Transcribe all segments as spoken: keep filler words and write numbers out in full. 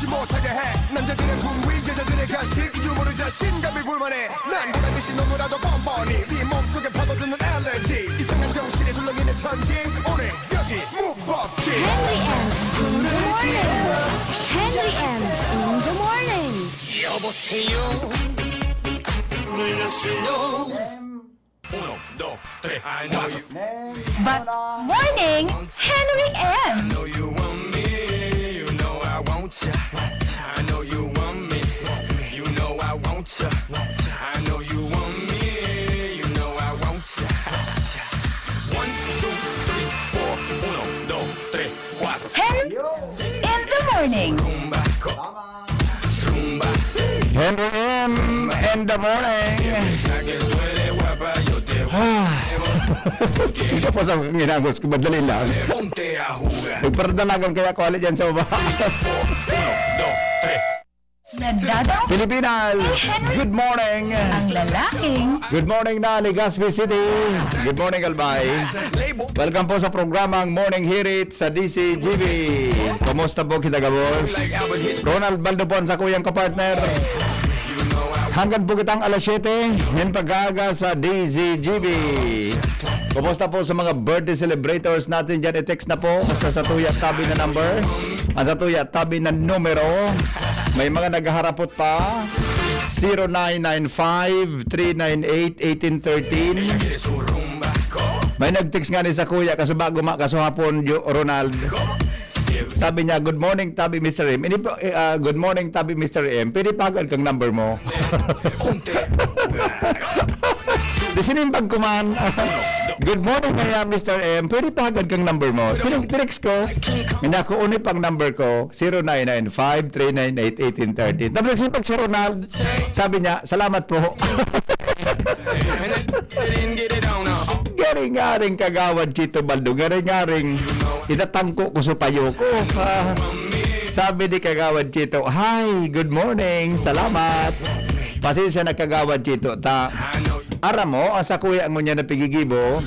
못하게 해. 남자들의 분위, 여자들의 가식, 유머를 자신감이 불만해. 난 보란 듯이 너무나도 뻔뻔히 네 몸속에 파고드는 allergy. 이상한 정신에 술렁이는 천지. 오늘 여기 무법지. Henry M in the morning. Henry M in the morning. 여보세요. 안녕하세요. Uno, dos, tres. I know you, Bas Morning, Henry M. know you want me. You know I want you. I know you want me. You know I want you. I know you want me. You know I want you. One, two, three, four. Uno, dos, tres, cuatro. Hen in the morning. Rumba, co- rumba. Henry M in the morning. Ya que tú eres guapa, yo te Ah. Hindi po sa ginagos ko, madali lang. ponte a jugar. Magparadalagan kaya ko hali dyan sa baba. Uno, dos, tres. Nagdadaw Pilipinas, good morning. Ang lalaking Good morning na Legazpi City. Good morning, Albay. Welcome po sa programang Morning Hirit sa D C G B. Kumusta po kita, gabos? Ronald Baldo po ang sakuyang kapartner. Hanggang po kitang alas siyete, yan pag-aaga sa D Z G B. Kumusta po sa mga birthday celebrators natin dyan? I-text na po sa satuya tabi na number. Ang satuya tabi na numero. May mga naghaharapot pa. Zero nine nine five, three nine eight, eighteen thirteen. May nag-text nga ni sa kuya, kaso bago ma, kaso hapon, Jo-, Ronald. Sabi niya, "Good morning, Tabi, Mister M." Hindi po, eh, ah, "Good morning, Tabi, Mister M." Pwede pagad kang number mo. Di sinimbag ko man. "Good morning, kaya Mister M. Pwede pagad kang number mo." Tinig-, text ko. Hindi ako, "Uni pang number ko, zero nine nine five, three nine eight, eighteen thirty." Tapos nagsimbag si Ronald. Sabi niya, "Salamat po." Garing-garing Kagawad Chito Baldo, garing-garing itatangko ko sa payo ko. Ah, sabi ni Kagawad Chito, "Hi, good morning, salamat." Pasensya na, Kagawad Chito, ta aram mo, ang sakuya ngunyan na pigigibo,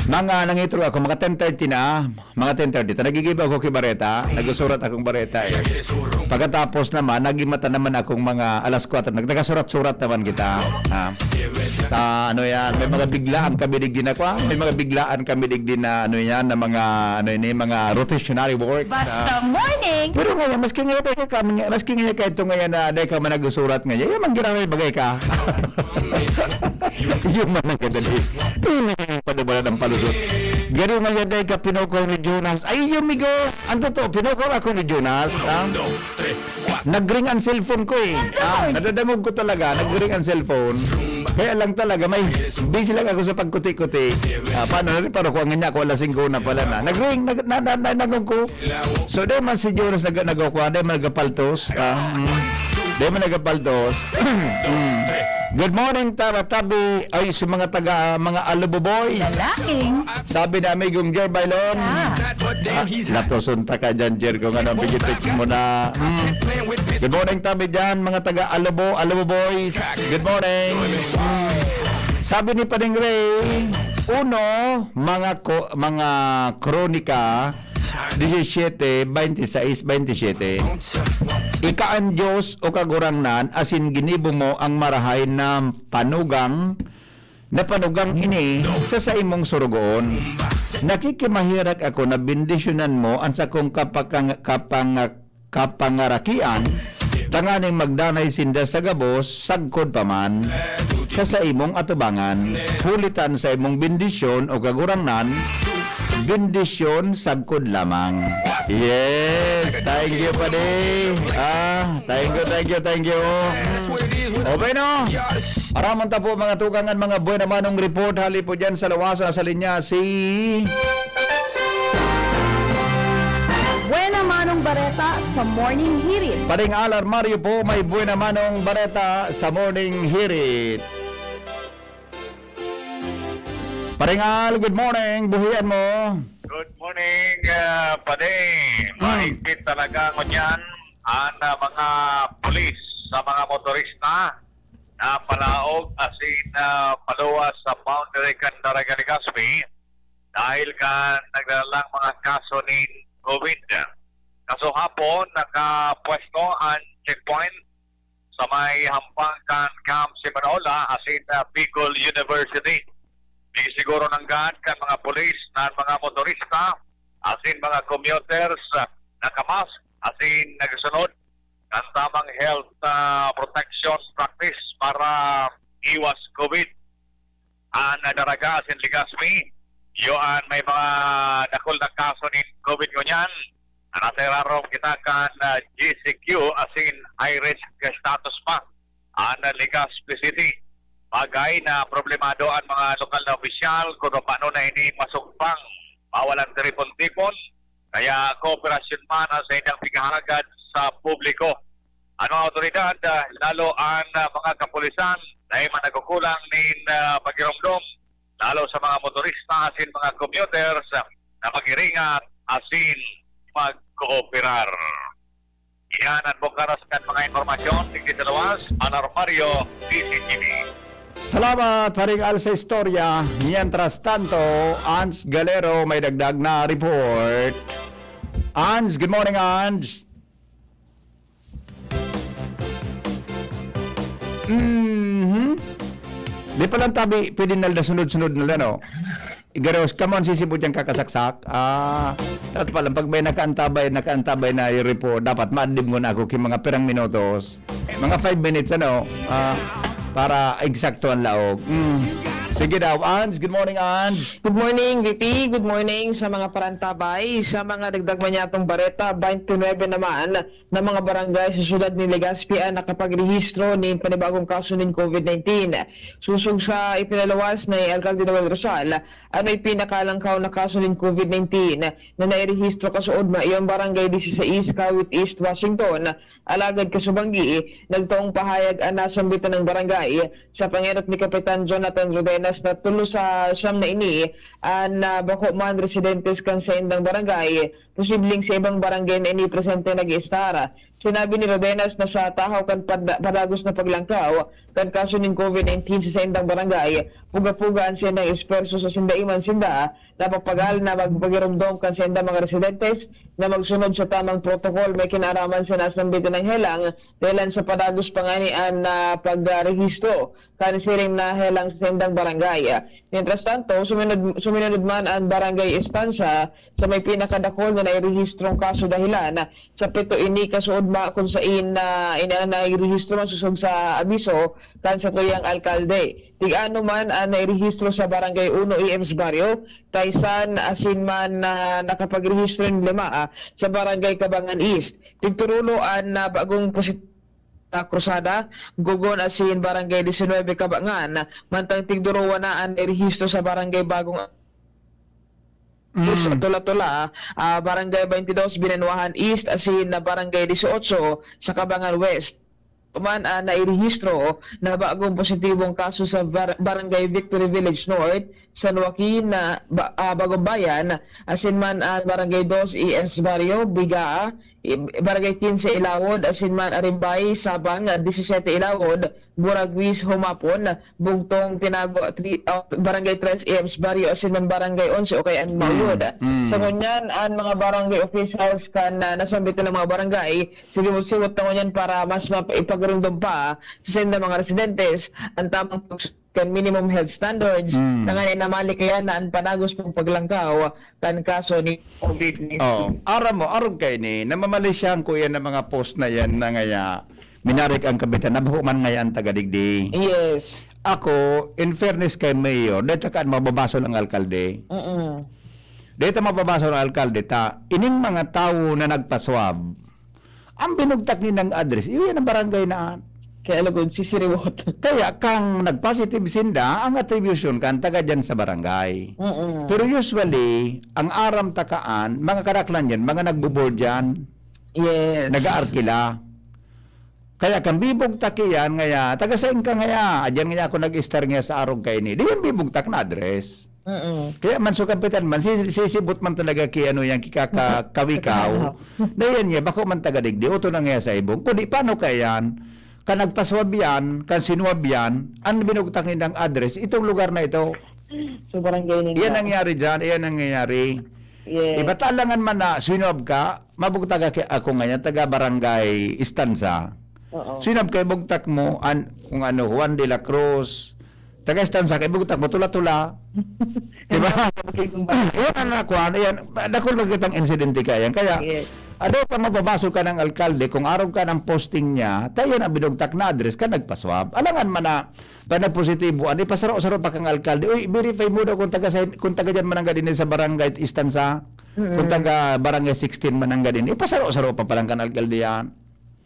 mga nangitro ako, mga ten thirty na. Mga ten thirty ta, nagigibo ako ki bareta, nagusurat akong bareta eh. Pagkatapos naman, nagimata naman akong mga alas kwatro, nag-, nagkasurat-surat naman kita. Ha? Ta, ano yan, may mga biglaan kami digdi na, kwa? May mga biglaan kami digdi na, ano yan, na mga, ano yun, eh, mga rotationary work. Basta morning. Pero ngayon, maski ngayon, teka ka, maski ngayon, kahit ito ngayon na dahil ka man nagsusurat ngayon, yung man ginamay bagay ka. Yung man ang kadali. Yung man ang padabala ng palusot. Garo ngayon, dahil ka pinukol ni Jonas. Ay, yung migo. Ang totoo, pinukol ako ni Jonas. Ha? Nag-ring ang cellphone ko eh. Ah, nadadangog ko talaga, nag-ring ang cellphone. Kaya lang talaga, may busy lang ako sa pagkuti-kuti. Ah, paano na rin, parang kung ang niya ako, alas singko na pala na. Nag-ring, nag, na, na, na, nagong ko. So, di man si Jonas nag, nagkukuha, di man nagapaltos. Ah, mm. Di man nagapaltos. Mm. Good morning, Tara Tabi. Ay, sa mga taga, mga Alubo Boys. Lalaking Sabi na amigong Jer Bailon. Ah. Ah, natusunta ka dyan, Jer, kung ano, bigitix mo na. Mm. Good morning, tabi dyan, mga taga Alubo, Alubo Boys. Good morning. Mm. Sabi ni Pading Ray, uno, mga, ko, mga kronika, disisiete, baynte sais, baynte siete. Ika ang Diyos o Kagurangnan, asin ginibo mo ang marahay na panugang, na panugang ini sa saimong sorogoon. Nakikimaherak ako na bendisyonan mo an sakong kapakang-, kapanga-, kapangarakian, tanganing magdanay sinda sa gabos, sagkod pa man sa saimong atubangan. Huli ta an saimong bendisyon, o Kagurangnan, bendisyon sagkod lamang. Yes! Thank you, padi! Ah, thank you, thank you, thank you! Okay, no? Aramon ta po, mga tugang, an mga buena manong report. Hali po dyan sa lawas, sa linya si Buena Manong Bareta sa Morning Hirit. Paring Al Armario po, may buena manong bareta sa Morning Hirit. Paring Al, good morning. Buhian mo. Good morning, uh, Pade. Mahigpit talaga ngunyan ang, ah, mga pulis sa mga motorista na palaog asin, ah, paluwas sa boundary kan Barangay Legazpi dahil kan nagdadalang mga kaso nin COVID. Kaso hapon, nakapwesto an checkpoint sa may hampang kan Camp Simanaola asin, ah, Bicol University. Nagsiguro nanggad kan mga pulis na an mga motorista asin mga commuters, ah, nakamask asin nagsunod kan tamang health, ah, protection practice para iwas COVID. An Daraga asin Legazpi, iyo an may mga dakul na kaso nin COVID ngunyan. Nasa irarom kita kan, ah, G C Q asin high risk status pa an Legazpi City. Bagay na problemado an mga lokal na opisyal kun paano na ini masugpang. Mawalan tiripon-tipon, kaya kooperasyon man ang saindang pighahalagad sa publiko. An mga awtoridad, ah, lalo an, ah, mga kapulisan, dai man nagkukulang nin, ah, pagiromdom, lalo sa mga motorista asin mga commuters, ah, na mag-iringat asin magkooperar. Iyan an bukaras kan mga impormasyon digdi sa luwas, Alarmario, D Z T V. Salamat, Paring Al, sa istorya. Mientras tanto, Ans Galero may dagdag na report. Ans, good morning, Ans. Mhm. Di pa lang tabi, pwede na na sunod-sunod na lang, no? Igaros, kamo an sisibot yang kakasaksak. Ah, dapat pa lang, pag may nakaantabay, nakaantabay na yung report, dapat maadlib muna ako ki mga pirang minutos. Mga five minutes, ano? Ah, para eksakto ang laog. Mm. Sige daw, Ange. Good morning, Ange. Good morning, V P. Good morning sa mga parantabay. Sa mga dagdag man yatong bareta, twenty-nine naman na mga barangay sa siyudad ni Legazpi an nakapagrehistro nin panibagong kaso nin COVID nineteen. Sosog sa ipinaluwas ni Alcalde Noel Rosal, an may pinakalangkaw na kaso nin COVID nineteen na nairehistro kasuodma iyo an Barangay Dieciséis, Kawit East, Washington. Alagad kasubanggi, nagtaong pahayag an nasambitan nang barangay sa pangenot ni Kapitan Jonathan Rodenas na tulo sa siyam na ini an, ah, bako man residentes kan saindang barangay. Posibleng sa ibang barangay na ini presente nag-iistar. Sinabi ni Rodenas na sa tahaw kan pada-, padagos na paglangkaw kan kaso nin COVID nineteen sa saindang barangay, puga-puga an saindang espuwerso sa sinda iman sinda napapagal na magpagiromdom kan saindang mga residentes na magsunod sa tamang protokol. May kinaaraman sa nasambitan nang helang dahelan sa padagos pa ngani an, ah, pagrehistro kan siring na helang sa saindang barangay. Mientras tanto, suminod-, suminunod man an Barangay Estancia sa may pinakadakul na nairehistrong kaso dahelan sa pito ini kasuodma kun sain na ini an nairehistro masosog sa abiso kan satuyang alkalde. Tig-ano man an nairehistro sa Barangay Uno, E M's Barrio, Taysan, asin man na nakapagrehistro nin lima, ah, sa Barangay Kabangan East. Tigturulo an, ah, bagong posit-, ah, Cruzada, Gogon asin Barangay Diecinuebe, Kabangan, mantang tigduruwa na an nairehistro sa Barangay Bagong East, Mm. Tula-Tula, ah, Barangay Twenty-Dos, Binanuahan East, asin na Barangay Dieciocho sa Kabangan West. Man, ah, nairehistro na bagong positibong kaso sa bar-, Barangay Victory Village North, San Joaquin, na ba-, ah, Bagumbayan, asin man an Barangay Dos, E S Barrio, Biga, i-, Barangay Quince, Ilawod, asin man Arimbay, Sabang, ah, Diecisiete, Ilawod, Buraguis, Humapon, Bugtong, Tinago, tri-, ah, Barangay Tres, E M's Barrio, asin man Barangay Onse o kay an Mauyod. Mm, mm. Sa ngunyan, an mga barangay officials kan, ah, nasambitan na mga barangay, sigibot-sibot na ngunyan para mas map-, ipagiromdom pa sa saindang mga residentes an tamang pag-, kan minimum health standards, Mm. tanganing malikayan na an padagos pang paglangkaw kan kaso ni COVID nineteen. Oo. Aram mo, arog kaini, namamalisyahan ko yan ang mga post na yan na ngaya, minarik ang kabitan, na bako man ngaya an taga digdi. Yes. Ako, in fairness kay Mayor, dahil takaan mababasol ang alkalde. Mm-mm. Dahil ta mababasol ang alkalde, ta, ining mga tawo na nagpaswab, ang binugtak nindang address, iyo yan ang barangay na. Kaya lugod, sisiriwot. Kaya kang nag-positive sinda, ang attribution kan taga dyan sa barangay. Mm-mm. Pero usually, ang aram takaan, mga karaklan yan, mga nagbo-board yan. Yes. Nag-aarkila. Kaya kang bibugtak iyan, ngaya, taga sain ka ngaya? Adyan ngaya ako nag-istar ngaya sa arog kaini. Di yan bibugtak na address. Mm. Kaya man so kapitan man, si-, sisibot man talaga ki ano yan, ki kaka-, kawikaw. Kakahaw. Na yan niya, bako man taga digdi, uto na nga sa ibong. Kundi paano kaya yan? Kan nagpaswab yan, kan sinwab yan, ang binugtak nindang address, itong lugar na ito. So, barangay ninyo. Iyan nangyari dyan, iyan nangyayari. Yes. Iba ta alangan man na swinwab ka, mabugtaga ki-, ako ngayon, taga Barangay Estanza. Oo. Swinwab ka, ibugtak mo, an-, kung ano, Juan de la Cruz, taga Estanza ka, ibugtak mo, Tula-Tula. Di ba? Ang mga bukid ng bayan. Yan ang nakuhaan, yan. Dakul magkitang insidente ka yan. Kaya, Yes. ano pa mababasol ka ng alkalde, kung arog ka ng posting niya, tayo na binugtak na address ka, nagpaswab. Alangan man na, pag nagpositibo, ano, ipasaro-saro pa kang alkalde. Uy, verify mo daw kung taga sa, kung taga dyan man ang gadini sa barangay Estanza, kung Mm. taga barangay sixteen man ang gadini. Ipasaro-saro pa palang kan alkalde yan.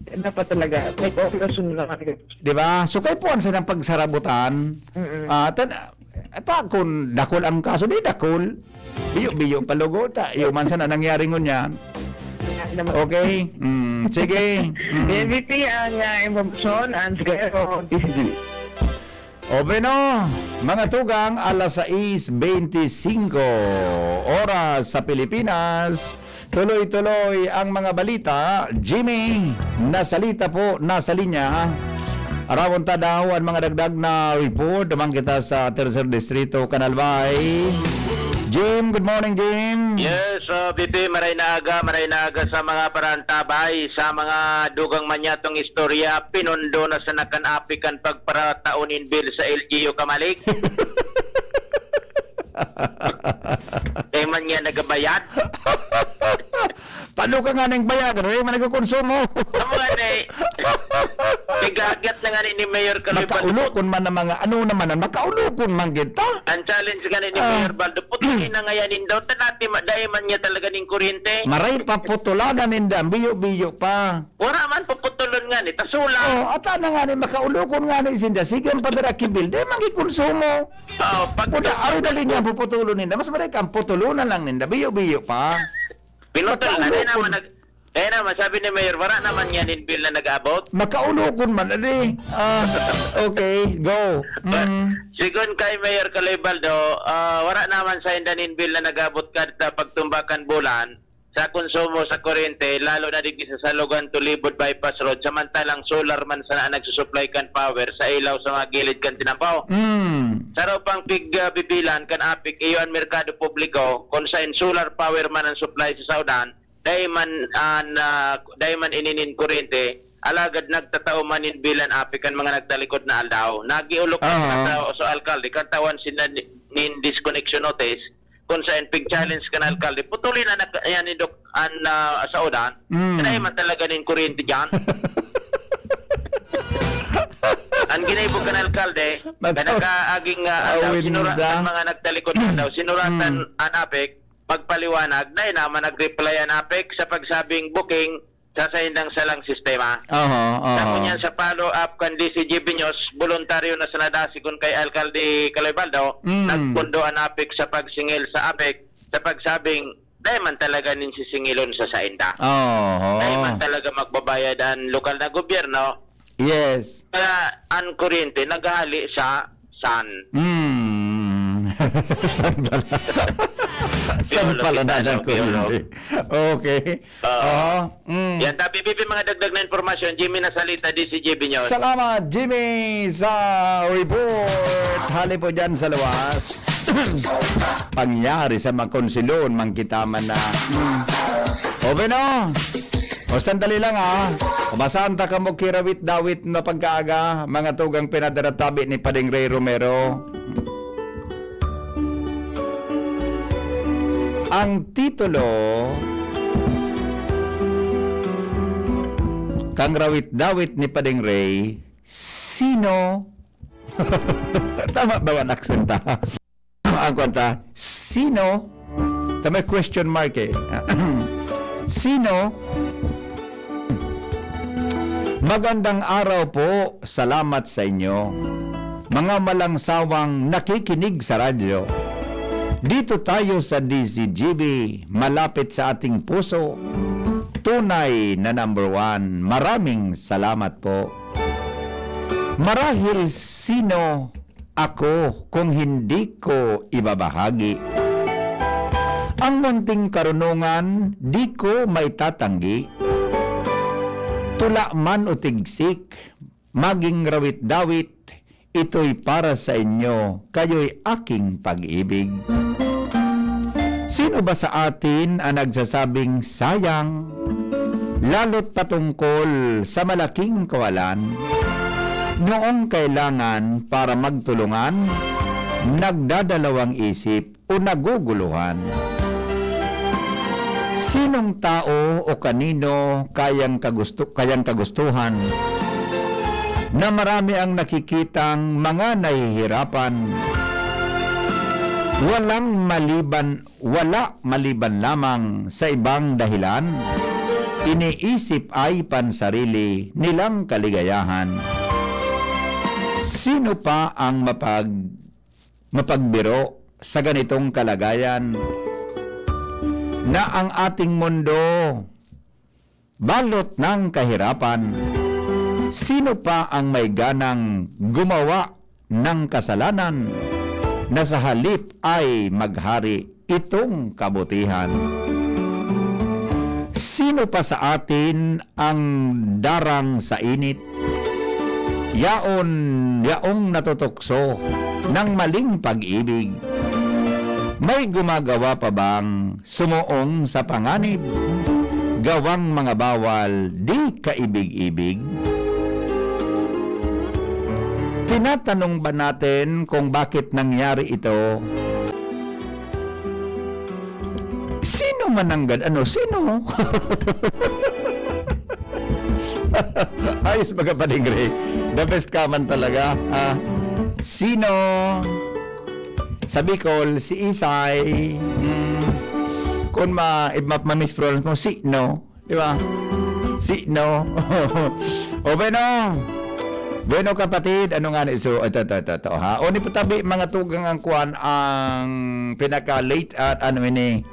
Dapat talaga, may cooperation na lang. Di ba? So, kaipuhan sa nang pagsarabutan. Mm-mm. Ah, tan-, ta, kung dakul ang kaso, di dakul. Biyo-biyo pa lugo ta. Iyo man sana nangyari ngunyan. Kaya naman. Okay? Mm, sige. Mm. M V P ang, ah, impormasyon, Hans Guerrero, D C G. O bueno, mga tugang, alas sais beintisinko oras sa Pilipinas. Tuloy-tuloy ang mga balita. Jimmy, nasalita po, nasa linya. Arawon ta daw an mga dagdag na report. Duman kita sa Tercer Distrito, Canal Bay. Jim, good morning, Jim. Yes, uh, B P, maray na aga, maray na aga sa mga parantabay, sa mga dugang manyatong istorya, pinundo na sa nakan api kan pagparataon nin bill sa L G U, Kamalig. Kaya man niya nagabayad. Paano ka nga nang bayad? Ano man nagkukonsumo? Ang mga ni, nag-aagyat na nga ni, ni Mayor Kaloy Baldo. Makaulokon man ang mga, ano naman, ang makaulokon man kita. Ang challenge nga ni, ni Ah. Mayor Baldo, putulin na nga yan, indo. Tanati, ma-, dahil man niya talaga ning kuryente. Maray pa, putulanan ninda, biyo-biyo pa. Wala man, puputulon nga ni, tasula. Oh, ata na nga ni, makaulokon nga ni, sinda. Sige, ang padara kibil, di man gikonsumo. Oh, pag Puta, aro dali niya, puputulon ninda. Mas maray ka, ang putulunan lang ninda, biyo-biyo pa. Pinutol na, Makaulokon. Kaya naman, nag-, kaya naman, sabi ni Mayor, wala naman yan in bill na nag-abot. Makaulokon man, adi. Ah, okay, go. But, Mm. sigon kay Mayor Kaloy Baldo, ah, wala naman sa indan in bill na nag-abot kad sa pagtumbakan bulan sa konsumo sa kuryente, lalo na digdi sa Salugan to Libod Bypass Road, samantalang solar man sana ang nagsusupply kan power sa ilaw sa mga gilid kan tinambaw. Mm. Sa raw pang pig, ah, bibilan kan apik, iyo an merkado publiko, kung sa in solar power man ang supply sa saudan, dai man an, ah, dai man ininin kuryente, alagad nagtatao man nin bilan api kan mga nagtalikod na aldaw. Nagiulok Ah. na sa, sa alkalde, kantawan sinda ni-, nin disconnection notice, kung sa pig-challenge kan alkalde, putulin na nag-, yan ni Dok, an, ah, saudan. Mm. Dai man talaga nin kuryente dyan. Ang ginibo kan alkalde, Nag- na nag-aaging, ah, aldaw, Awin sinura-, da. ang mga nagtalikod na aldaw, sinuratan Mm. an apik, magpaliwanag, dai naman nag-reply an apik sa pagsabing booking sa saindang salang sistema. Oho, oho. Sa ngunyan sa follow-up kan D C G B News, boluntaryo na sana dasi kun kay Alkalde Kaloy Baldo, Mm. nagpundo an apik sa pagsingil sa apik sa pagsabing, dai man talaga nin sisingilon sa sainda. Oho. Dai man talaga magbabayad an lokal na gobyerno. Yes. Kaya an kuryente naghahali sa sun. Hmm. Sun pala. Sun Yun, pala na hospital, ng yun. Kuryente. Okay. Oo. Oo. Mm. Yan, tapi, Bibi, mga dagdag na impormasyon, Jimmy Nasalita, D C G B News. Salamat, Jimmy, sa report. Hali po dyan sa luwas. Pangyari sa makonsilon, mangkita man na. Mm. O, bueno. O, sandali lang, ha. Basahan ta kamo kirawit-dawit na pagkaaga, mga tugang pinadaratabi ni Pading Ray Romero. Ang titulo, kang rawit-dawit ni Pading Ray, sino? Tama ba ang accent, ha? Ang kwanta, sino? Ta may question mark eh. Sino? Magandang araw po. Salamat sa inyo. Mga malangsawang nakikinig sa radyo. Dito tayo sa D Z G B, malapit sa ating puso. Tunay na number one. Maraming salamat po. Marahil sino ako kung hindi ko ibabahagi. Ang munting karunungan, di ko maitatanggi. Tula man o tigsik, maging rawit-dawit, ito'y para sa inyo, kayo'y aking pag-ibig. Sino ba sa atin ang nagsasabing sayang, lalo't patungkol sa malaking kawalan? Noong kailangan para magtulungan, nagdadalawang isip o naguguluhan. Sinong tao o kanino kayang kagusto-, kayang kagustuhan na marami ang nakikitang mga nahihirapan? Walang maliban, wala maliban lamang sa ibang dahilan, iniisip ay pansarili nilang kaligayahan. Sino pa ang mapag-, mapagbiro sa ganitong kalagayan na ang ating mundo balot ng kahirapan? Sino pa ang may ganang gumawa ng kasalanan na sa halip ay maghari itong kabutihan? Sino pa sa atin ang darang sa init? Yaon, yaong natutukso ng maling pag-ibig. May gumagawa pa bang sumuong sa panganib? Gawang mga bawal, di kaibig-ibig? Tinatanong ba natin kung bakit nangyari ito? Sino man ang gad-, ano, sino? Ayos, mga panigre. The best ka man talaga, ah. Sino? Sa Bicol, si Isay. Mm. Kung ma-, ma-, ma-mispronounce mo, sino? Di ba? Sino? O, bueno. Bueno, kapatid, ano nga ni, so, ito, ito, ito, ito, ha? O, ni po tabi, mga tugang ang kwan, ang pinaka-late at ano ini,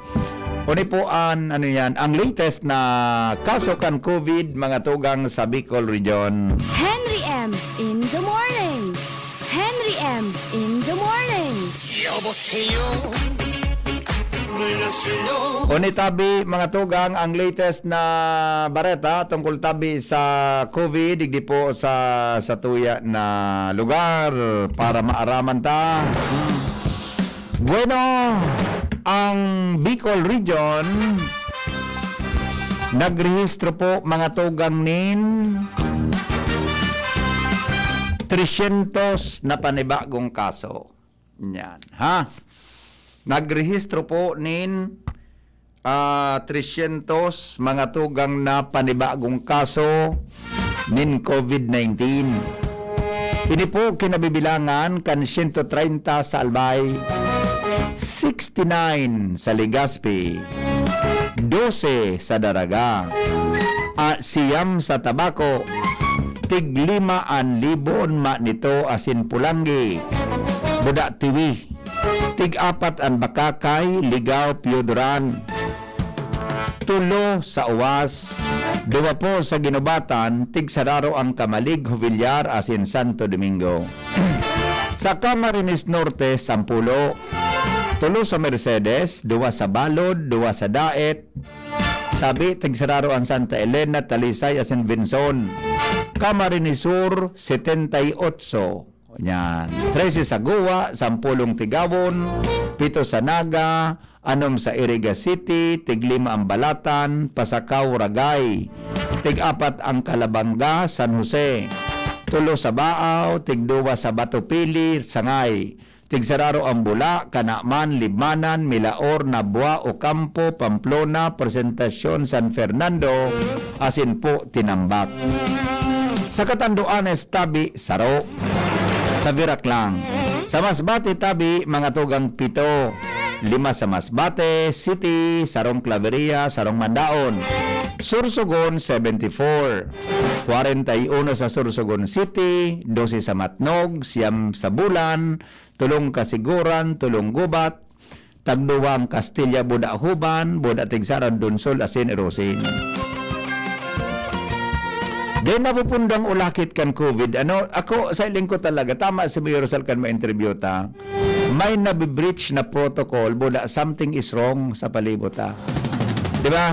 Uni po an, ano yan, ang latest na kaso kan COVID, mga tugang sa Bicol Region. Henry M in the morning. Henry M in the morning. 여보세요. Uni tabi, mga tugang, ang latest na bareta tungkol tabi sa COVID, digdi po sa, sa tuya na lugar para maaraman ta. Bueno, ang Bicol Region nagrehistro po, mga tugang, nin tresyentos na panibagong kaso. Yan, ha? Nagrehistro po nin ah, tresyentos mga tugang na panibagong kaso nin COVID nineteen. Ini po kinabibilangan kan sento treinta sa Albay, sixty nine sa Legazpi, dose sa Daraga, at siyam sa Tabaco, tig lima an Libon, Manito asin Polangui, Buda, Tiwi. Tig-apat an Bacacay, Ligao, Pio Duran. Tulo sa Uwas, duwa po sa Guinobatan, tigsararo ang Camalig, Jovellar asin Santo Domingo. Sa Camarines Norte, sampulo. Tulo sa Mercedes, duwa sa Balod, duwa sa Daet. Tabi, tigsararo ang Santa Elena, Talisay asin Vinzon. Camarines Sur, setenta y ocho. Yan. Trese sa Goa, sampolong Tigawon, pito sa Naga, anom sa Iriga City, tiglima ang Balatan, Pasacao, Ragay, tig-apat ang Calabanga, San Jose, tulo sa Baao, tigduwa sa Bato Pili, Sangay, tigsararo ang Bula, Canaman, Libmanan, Milaor, Nabua, Ocampo, Pamplona, Presentacion, San Fernando, asin po Tinambac. Sa Catanduanes, tabi, saro. Sa Virac lang. Sa Masbate, tabi, mga tugang pito. Lima sa Masbate City, sarong Claveria, sarong Mandaon. Sorsogon, seventy-four. Kwarenta y uno sa Sorsogon City, dose sa Matnog, siyam sa Bulan, tolong Casiguran, tolong Gubat, tagduwang Castilla, Buda Juban, Buda Tigsaran, Donsol, asin Irosin. Dai napupundang ulakit kan COVID. Ano, ako, sa hiling ko talaga, tama si Mayor Rosal kan ma-interview ta. May nabi-breach na protocol, Buda, something is wrong sa palibot, ah. Di ba?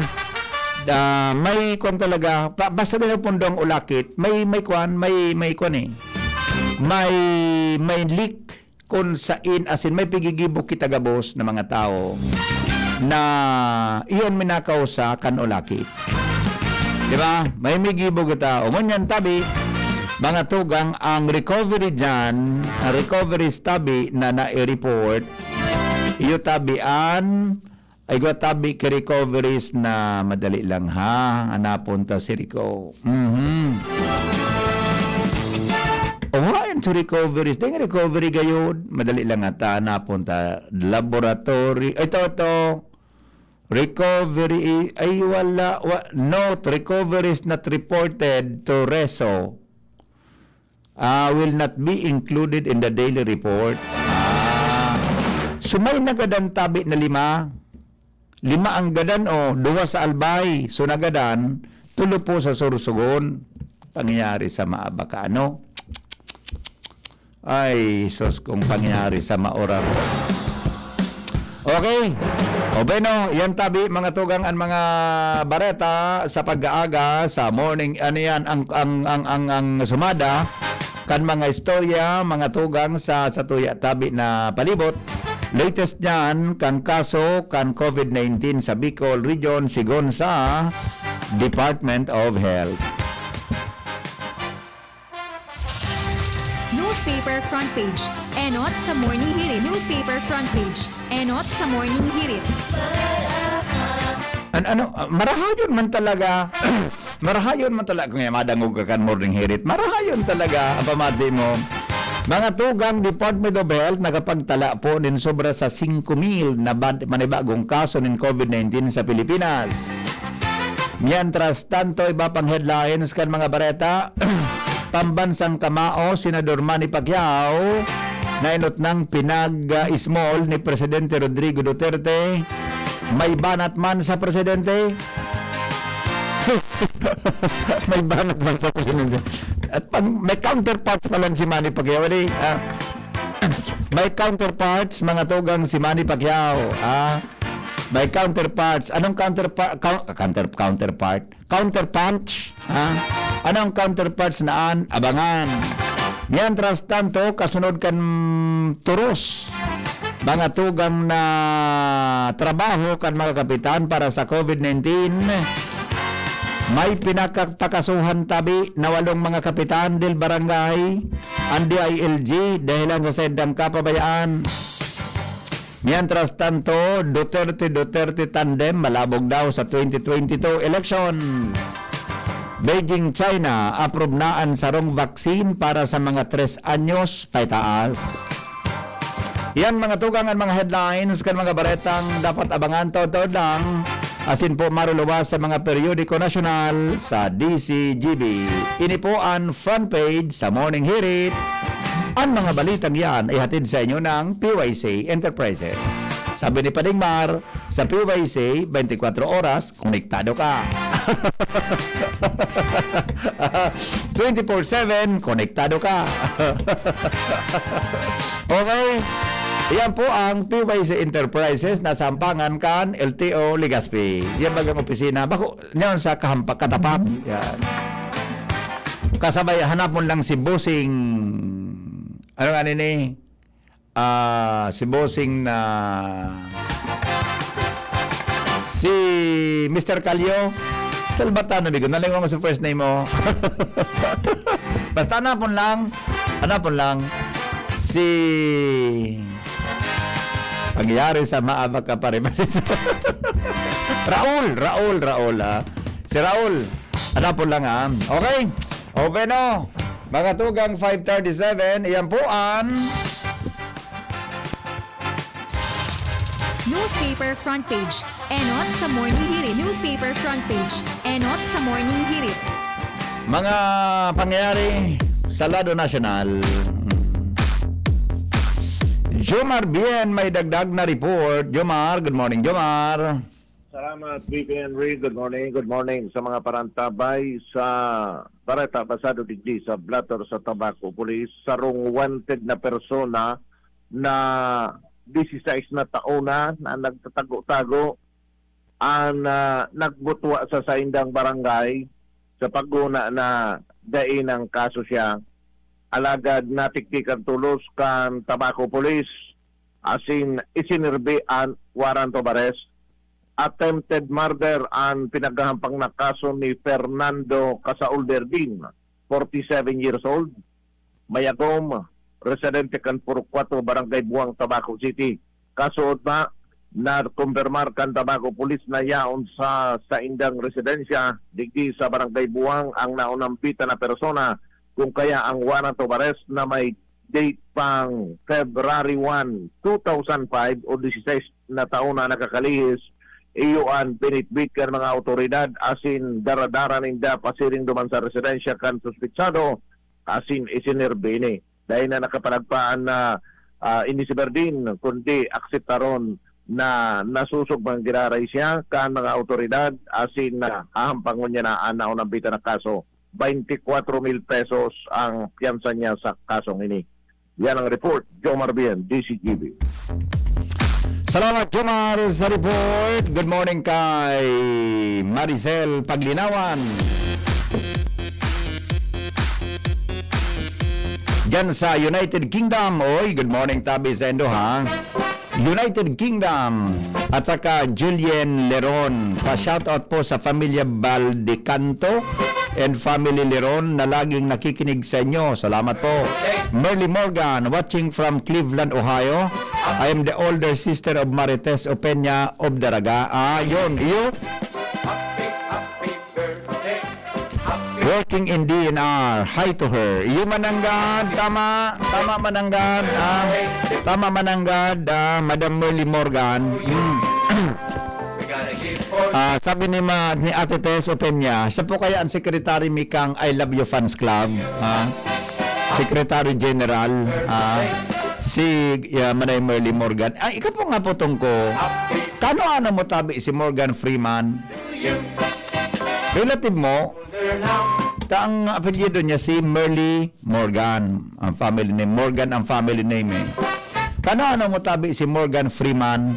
Ah, may kwan talaga, pa-, basta dai napupundang ulakit, may, may kwan, may, may kwan eh. May, may leak kung sain, asin may pigigibo kita gabos na mga tao. na iyon minakausa kan ulakit. Di ba? May migibo kita. O ngunyan tabi, mga tugang, ang recovery dyan, ang recovery tabi na nai-report, iyo tabi an, ay gwa tabi ki recoveries na madali lang ha, hanapon ta si Rico. Mhm. O nga, yung recoveries, ding recovery gayod, madali lang ata, hanapon ta laboratory, ay, ito, ito, recovery, ay, wala, wa, note, recoveries not reported to reso, ah, will not be included in the daily report. Ah. So, may nagadan tabi na lima. Lima ang gadan, o, duwa sa Albay. So, nagadan, tulo po sa Sorsogon. Pangyayari sa Maabaka, ano? Ay, sus, kung pangyayari sa Maurab. Okay. O, bueno, yan tabi, mga tugang, ang mga bareta sa pag-aaga, sa morning, ano yan, ang, ang, ang, ang, ang sumada, kan mga istorya, mga tugang sa, sa tuya tabi na palibot. Latest niyan, kan kaso, kan covid nineteen sa Bicol Region, sigon sa Department of Health. Newspaper front page. Enot sa Morning Hirit. Newspaper front page. Enot sa Morning Hirit. An-, ano, ah, marahayon man talaga, marahayon man talaga, kung madangog ka kan Morning Hirit, marahayon talaga ang pamati mo. Mga tugang, Department of Health nakapagtala po nin sobra sa singko mil na bad-, manibagong kaso nin covid nineteen sa Pilipinas. Mientras tanto, iba pang headlines kan mga bareta. Pambansang kamao, Senador Manny Pacquiao, nainot nang pinag-small ni Presidente Rodrigo Duterte. May banat man sa presidente? May banat man sa presidente. At pang, may counterparts pa lang si Manny Pacquiao, di? Ah, may counterparts, mga tugang, si Manny Pacquiao. Ah, may counterparts. Anong counterpa-, coun-, counter-, counterpart? Counterpunch? Ha? Ano ang counterparts na an-, abangan? Mientras tanto, kasunod kan turos, mga tugang na trabaho kan mga kapitan para sa covid nineteen, may pinakapakasuhan tabi na walong mga kapitan del barangay, ang D I L G, dahilan sa saindang kapabayaan. Mientras tanto, Duterte-Duterte tandem malabog daw sa twenty twenty-two elections. Beijing, China, approve na an sarong vaccine para sa mga tres anyos paitaas. Yan, mga tugang, an mga headlines kan mga baretang dapat abangan taod-taod lang. Asin po maruluwas sa mga periodiko nasyonal sa D C G B. Ini po an front page sa Morning Hirit. An mga balitang yan ay hatid sa inyo ng P Y C Enterprises. Sabi ni Pading Mar, sa P Y C, twenty-four oras, konektado ka. Twenty-four seven, konektado ka. Okay? Iyan po ang P Y C Enterprises na sampangan kan L T O Legazpi. Yan bagang opisina. Bako, yan sa kahampak, katapat. Yan. Kasabay, hanapon lang si Bossing, ano nga nini? Ah, si Bossing na si Mister Calio. Salvatano, bigo. Nalingon ko sa first name mo. Basta hanapon lang. Hanapon lang. Si Pangyayari sa Maabak ka pa rin. Raul, Raul, Raul, ah. Si Raul. Hanapon lang, ah. Okay. Open, oh. Mga tugang five thirty-seven, iyan po ang Newspaper front page. Enot sa Morning Hirit. Newspaper front page. Enot sa Morning Hirit. Mga pangyayari sa lado nasyonal. Jomar Bien may dagdag na report. Jomar, good morning, Jomar. Salamat, B P Henry. Good morning, good morning sa mga parantabay sa Bareta Basado digdi sa Blatter sa Tabaco Police. Sarong wanted na persona na disisais na taon na, na nagtatago-tago ang, ah, nagbutwa sa saindang barangay sa paghuna na dai nang kaso siya. Alagad natiktikan tolos kan Tabaco Police, asin isinirbi an warrant of arrest attempted murder an pinaghahampang na kaso ni Fernando Casaol Verdin, forty-seven years old, mayagom, residente kan Purok Cuatro, Barangay Buang, Tabaco City. Kasuodma, nakumpirmar kan Tabaco Police na yaon sa saindang residensya digdi sa Barangay Buang ang naunampitan na persona, kung kaya ang warrant of arrest na may date pang February one, two thousand five o disisais na taon na nakakalihis, iyo an binitbit kan mga awtoridad asin daradara ninda pasiring duman sa residensya kan suspetsado asin isinirbi ini. Dai na nakapanagpaan na, ah, ini si Berdin, kundi akseptaron na nasusog man giraray siya kan mga awtoridad asin na hahampangon niya na an naunampitan na kaso. Twenty-kwatro mil pesos ang piyansa niya sa kasong ini. Yan ang report, Jomar Bien, D C G B. Salamat, Jomar, sa report. Good morning kay Maricel Paglinawan. Diyan sa United Kingdom. Oy, good morning, tabi sa indo, ha? United Kingdom. At saka Julien Leron. Pa-shoutout po sa Familia Baldecanto and Family Leron na laging nakikinig sa inyo. Salamat po. Merly Morgan, watching from Cleveland, Ohio. I am the older sister of Marites Opeña of Daraga. Ah, yun. Iyo? Working in D N R. Hi to her. Iyo, Mananggad. Tama. Tama, Mananggad. Ah, tama, Mananggad. Ah, Madam Merly Morgan. Mm. Ah, sabi ni ma-, ni Ate Tess Opeña, siya po kaya ang secretary mi kang I Love You Fans Club, ha? Secretary General, ha? Si, yeah, Manay Merly Morgan. Ay, ikaw po nga po, Tongko. Kano ano mo tabi si Morgan Freeman? Relative mo? Ta ang apelyido niya si Merly Morgan, ang family name. Morgan ang family name, eh. Kano ano mo tabi si Morgan Freeman?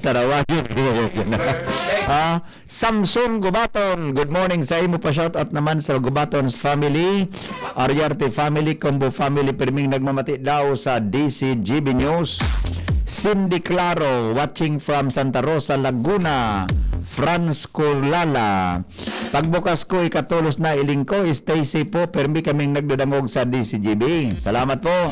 Sarawagin ko. Ha? Samson Gubaton, good morning sa imo. Pa-shoutout naman sa Gubaton's family, Ariarte family, Combo family, pirming nagmamati daw sa D C G B News. Cindy Claro, watching from Santa Rosa, Laguna. Franz Curlala, pagbukas ko, ikatolos na iling ko, stay safe po, pirmi kaming nagdadangog sa D C G B. Salamat po.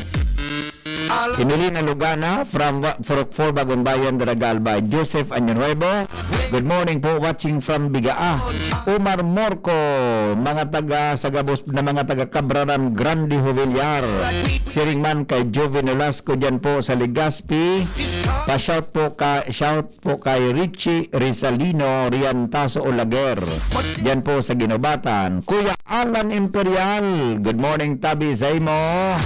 Emilina Lugana from Wa-, Furok four, Bagong Bayan, Daraga, Albay. Joseph Año Nuevo, good morning po, watching from Bigaa. Omar Morco, mga taga sa gabos na mga taga Cabraran Grande, Jovellar. Siring man kay Joven Nolasco dyan po sa Legazpi. Pa-shout po ka, shout po kay Richie Rizalino, Riantaso, Olaguer. Dyan po sa Guinobatan. Kuya Alan Imperial, good morning, tabi sa imo.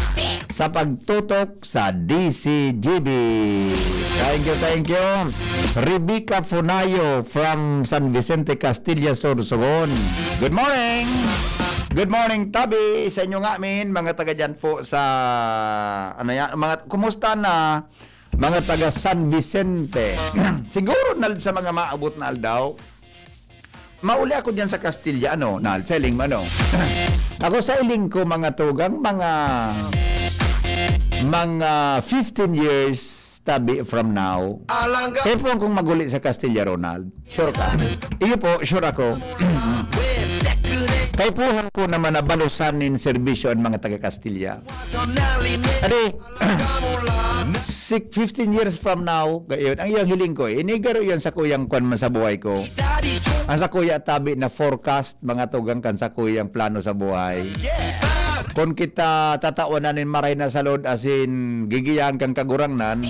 Sa pagtutok sa D C G B. Thank you, thank you. Rebecca Funayo from San Vicente, Castilla, Sorsogon. Good morning. Good morning, tabi sa inyo nga, min. Mga taga dyan po sa, ano yan, mga, kumusta na? Mga taga San Vicente. Siguro na sa mga maabot na aldaw, mauli ako diyan sa Castilla, ano, na, sa iling mo, ano. Ako sa iling ko, mga tugang, mga, mga fifteen years tabi from now. Kaya po akong maguli sa Castilla, Ronald. Sure ka? Iyo po, sure ako. Kaipuhan ko naman na balusan nin serbisyo ang mga taga Castilla. Adi, six, fifteen years from now, gayon, ang iyang hiling ko, eh, inigaro yan sa kuyang kwan man sa buhay ko. Ang sa kuya tabi na forecast, mga tugang kan sa kuyang plano sa buhay. Kung kita tatawan na nin maray na salod, asin gigiyahan kang kagurangnan,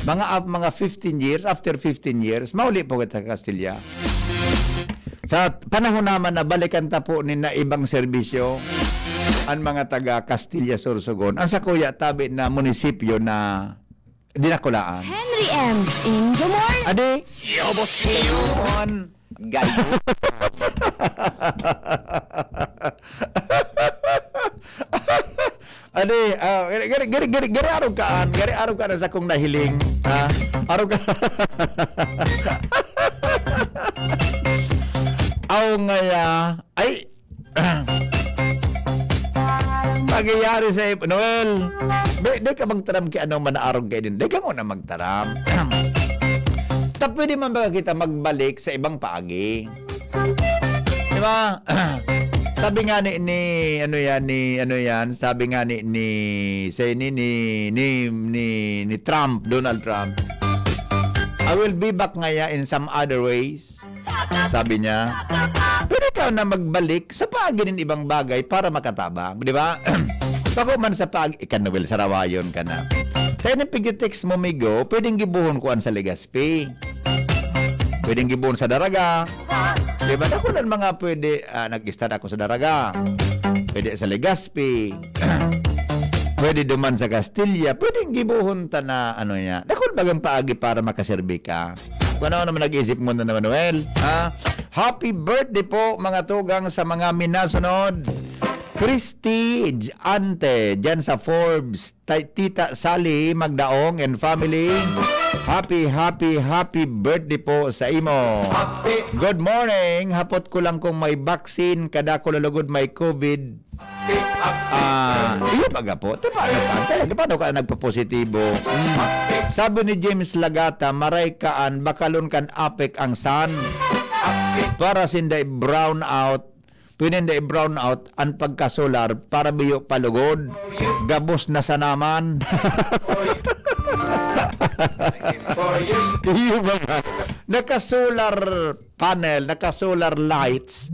mga, af-, mga fifteen years, after fifteen years, mauli po kita sa Kastilya. Sa panahon naman na balikan ta po nin na ibang serbisyo, ang mga taga Castilla, Sorsogon, ang sa kuya tabi na munisipyo na dinakulaan. Henry M in the morning. Adi, yabos kayo. Gayo. Adi, ah, gari, gari, gari, gari, gari, arog kaan, gari, arog kaan sa kong nahiling, ha? Arog ka. Aw ngaya, ay, Nagyayari sa ip-, Noel, di, di ka magtaram ki ano man na arog kayo din. Di ka muna magtaram. Ta pwede man ba kita magbalik sa ibang paagi? Di ba? Sabi nga ni, ni, ano yan, ni, ano yan, sabi nga ni, ni, say ni, ni, ni, ni, ni Trump, Donald Trump, "I will be back ngaya in some other ways." Sabi niya, pwede ka na magbalik sa paagi nin ibang bagay para makatabang, di ba? Bako man sa paagi, ika Noel, sarawayon ka na. Kaya nang pigyo-text mo, migo, pwedeng gibuhon ko an sa Legazpi. Pwedeng gibuhon sa Daraga. Di ba? Dakulan mga pwede, ah, nag-start ako sa Daraga. Pwede sa Legazpi. Pwede duman sa Castilla. Pwedeng gibuhon ta na, ano niya. Dakul bagang paagi para makaserbi ka. Kung ano naman nag-iisip mo na naman, Noel. Ha? Happy birthday po, mga tugang, sa mga minasunod. Christy J-, Ante, dyan sa Forbes. Tay-, Tita Sally Magdaong and family. Happy, happy, happy birthday po sa imo. Good morning. Hapot ko lang kung may vaccine, kadako lalugod may COVID. Ah, iyo baga po. Te, paano ka? Talaga, paano ka nagpapositibo? Mm. Sabi ni James Lagata, maray kaan, bakalon kan apek ang sun. Para sinda i-brown out, pwede na i-brown out ang pagka-solar para biyo palugod. Gabos na sa naman. Iyo baga. Naka-solar panel, naka-solar lights.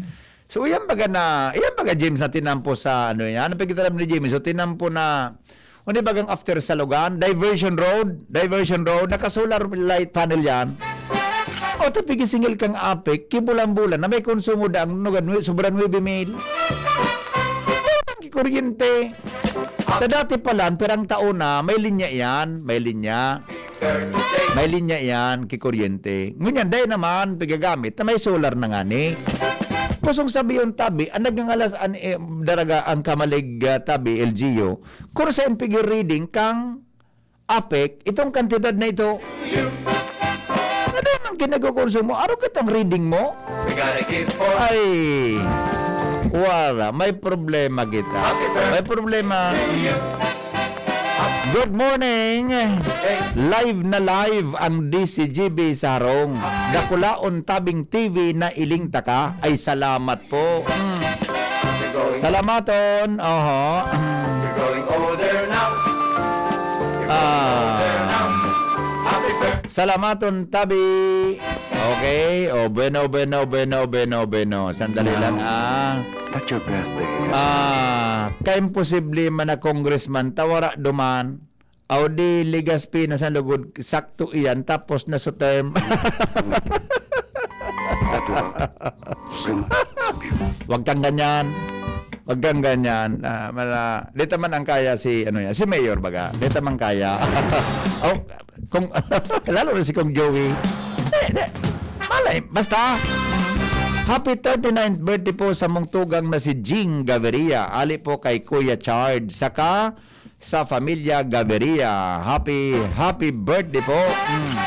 So, iyan baga na, iyan baga, James, na tinampo sa, ano yan? Ano pagkitaram ni James? So, tinampo na, ano bagang after sa Logan? Diversion Road? Diversion Road? Naka-solar light panel yan. O, tapigisingil kang apek, kibulan-bulan na may konsumo daang nugad, nwe-, sobra nuebe mil. Ang kuryente. Ta dati pa lang, pirang taon na, may linya yan, may linya. May linya iyan, ki kuryente. Ngunyan, dai naman pigagamit na may solar na ngani. Pusong sabihon tabi, ang nagngangalas an, eh, daraga ang kamalig, ah, tabi, L G U, kung sa impigil reading kang apek, itong kantidad na ito. Ano man kinagkukonsumo? Araw kitang reading mo? Ay, wala. May problema kita. May problema. Good morning. Live na live ang D C G B sa harong. Dakulaon tabing T V na iling taka. Ay, salamat po. Mm. Salamaton. Oho. Mm. Ah. Salamaton tabi. Okay. Oh, bueno, bueno, bueno, bueno, bueno. Sandali lang, ah. That's your birthday. Ah, kaimposible man na congressman, ta wara duman. Aw di, Legazpi na sa lugod, sakto iyan, tapos na sa term. That one. Wag kang ganyan. Wag kang ganyan. Ah, mala-, dito man ang kaya si, ano yan, si Mayor baga. Dito man kaya. Oh, kung, lalo na si Kong Joey. Di, di. Malay, basta. Happy thirty-ninth birthday po sa mong tugang na si Jing Gaviria. Ali po kay Kuya Chard. Saka sa pamilya Gaviria. Happy, happy birthday po. Mm.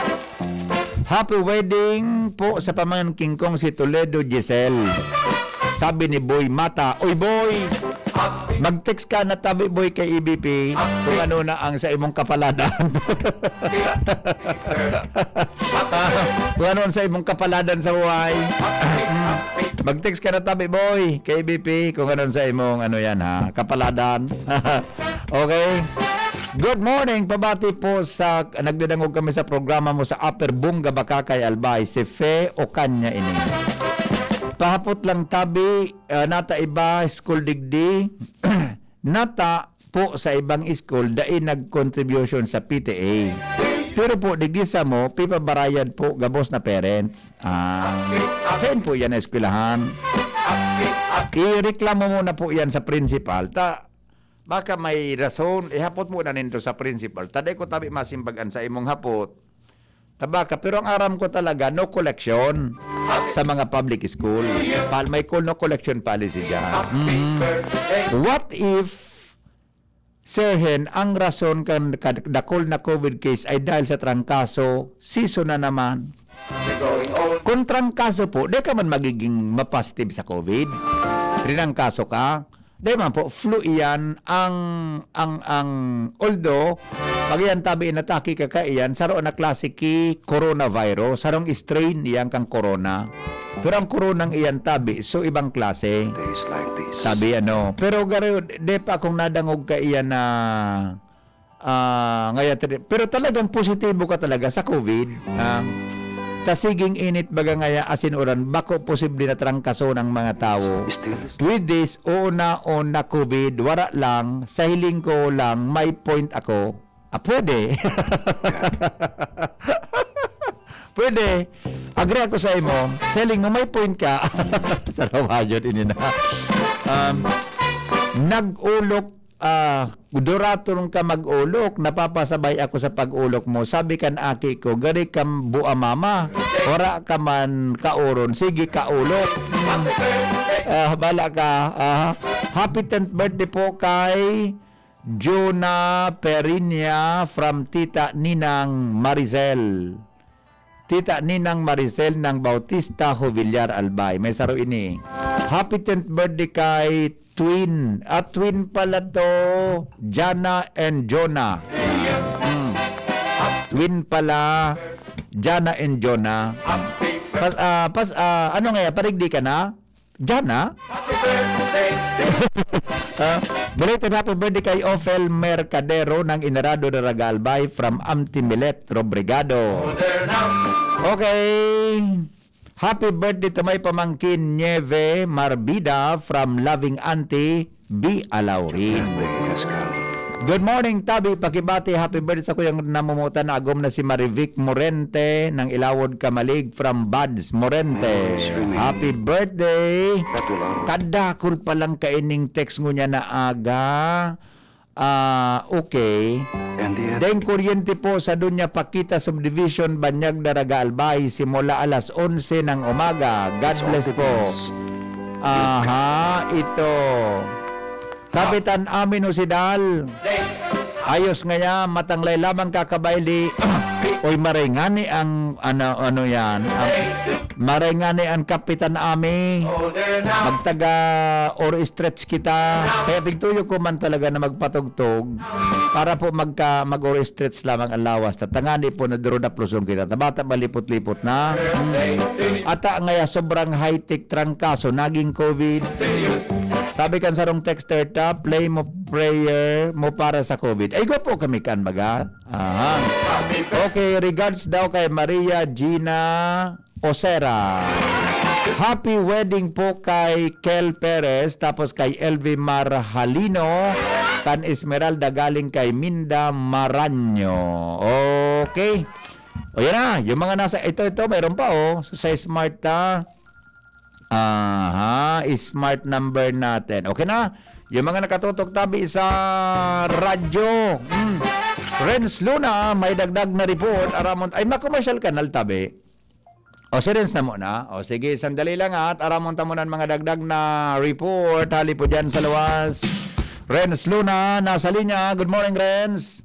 Happy wedding po sa pamangkin kong si Toledo Giselle. Sabi ni Boy Mata, "Uy, Boy, mag-text ka na tabi, Boy, kay E B P kung ano na ang sa imong kapaladan." Kung ano ang sa imong kapaladan sa buhay. Mag-text ka na tabi, Boy, kay E B P kung ano ang sa imong, ano yan, ha, kapaladan. Okay? Good morning. Pabati po sa, nagdadangog kami sa programa mo sa Upper Bunga, Bacacay, Albay. Si Fe Ocaña ini. Pahapot lang tabi, ah, nata iba, school digdi. Nata po sa ibang school, dai nag-contribution sa P T A. Pero po, digdi samo, pipabarayad po, gabos na parents. Ah, saan po yan na eskwelahan? Ireklamo mo na po yan sa principal. Ta, Baka may rason, ihapot mo na nindo sa principal. Ta dai ko tabi masimbag an sa imong hapot. Ta baka, pero ang aram ko talaga, no collection sa mga public school. Pal-, may call, no collection policy dyan. Mhm. What if, Sir Hen, ang rason kan kad-, dakul na COVID case ay dahil sa trangkaso, season na naman? Kung trangkaso po, di ka man magiging ma-positive sa COVID. Trinangkaso ka, Di man po, flu iyan. Ang, ang, ang, although, pag iyan tabi inatake ka kaiyan, saro na klase ki coronavirus, sarong strain iyan kang corona. Pero ang coronang iyan tabi, so ibang klase. Days like this. Tabi ano. Pero garo, di pa akong nadangog kaiyan na Ah, ngaya tri-, pero talagang positibo ka talaga sa COVID, ah. Ta siging init baga ngaya asin uran, bako posible na trangkason ang mga tawo. Still the same. With this, oo na, oo na COVID, wara lang, sa hiling ko lang, may point ako. Ah, pwede. Pwede. Agree ako sa imo. Sa hiling mo, may point ka. Sarawayon ini na. Um, nag-ulok ah, duraton ka mag-olok, napapasabay ako sa pag-olok mo. Sabi kan aki ko, "Gari ka bua mama, wara ka man kaoron, sige kaolok." Ah, bala ka. Ah, happy tenth birthday po kay Jonah Perinia from Tita Ninang Maricel. Tita Ninang Maricel ng Bautista Jovillar Albay. May saro ini. Happy tenth birthday kay twin. Ah, twin pala to. Jana and Jonah. Hmm. Twin pala. Jana and Jonah. Pas, ah, pas, ah, ano nga yan? Parigdi ka na? Diyan, ha? Ah, belated happy birthday kay Ophel Mercadero ng Inarado, Daraga Albay from Auntie Milet Robrigado. Okay. Happy birthday to my pamangkin Nieve Marbida from Loving Auntie B. Alaurin. Good morning, Tabi. Pakibati, happy birthday sa kuyang namumutan na agom na si Marivic Morente ng Ilawod Kamalig from Buds Morente. Happy birthday. Kadakul pa lang kaining text ngunyan na aga. Ah, okay. Deng kuryente po sa Doña Paquita Subdivision, Banyag, Daraga, Albay, simula alas onse ng umaga. God bless po. Aha, ito. Kapitan Amin Osidal. Ayos ngaya, matanglay lamang kakabaili. Oy, maray ngani ang, ano, ano yan? Ang, maray ngani ang Kapitan Ami. Magtaga or stretch kita. Kaya pigtuyo ko man talaga na magpatugtog para po magka, mag or stretch lamang ang lawas. Tatangani po na durudapluson kita. Tabata malipot-lipot na. Hmm. Ata ngaya sobrang high-tech trangkaso, naging COVID. Sabi kan sarong texter ta, "Play mo prayer mo para sa COVID." Ay, gwapo kami kan baga. Aha. Okay, regards daw kay Maria Gina Osera. Happy wedding po kay Kel Perez, tapos kay L V Marhalino, kan Esmeralda galing kay Minda Maranyo. Okay. O yan na, yung mga nasa, ito, ito, mayroon pa oh. Sa Smart ta. Aha, smart number natin. Okay na? Yung mga nakatutok tabi sa radyo. Hmm. Renz Luna, may dagdag na report. Aramon, ay, ma-commercial kanal tabi. O, si Renz na muna. O, sige, sandali lang at aramon ta muna ang mga dagdag na report. Hali po dyan sa luwas. Renz Luna, nasa linya. Good morning, Renz.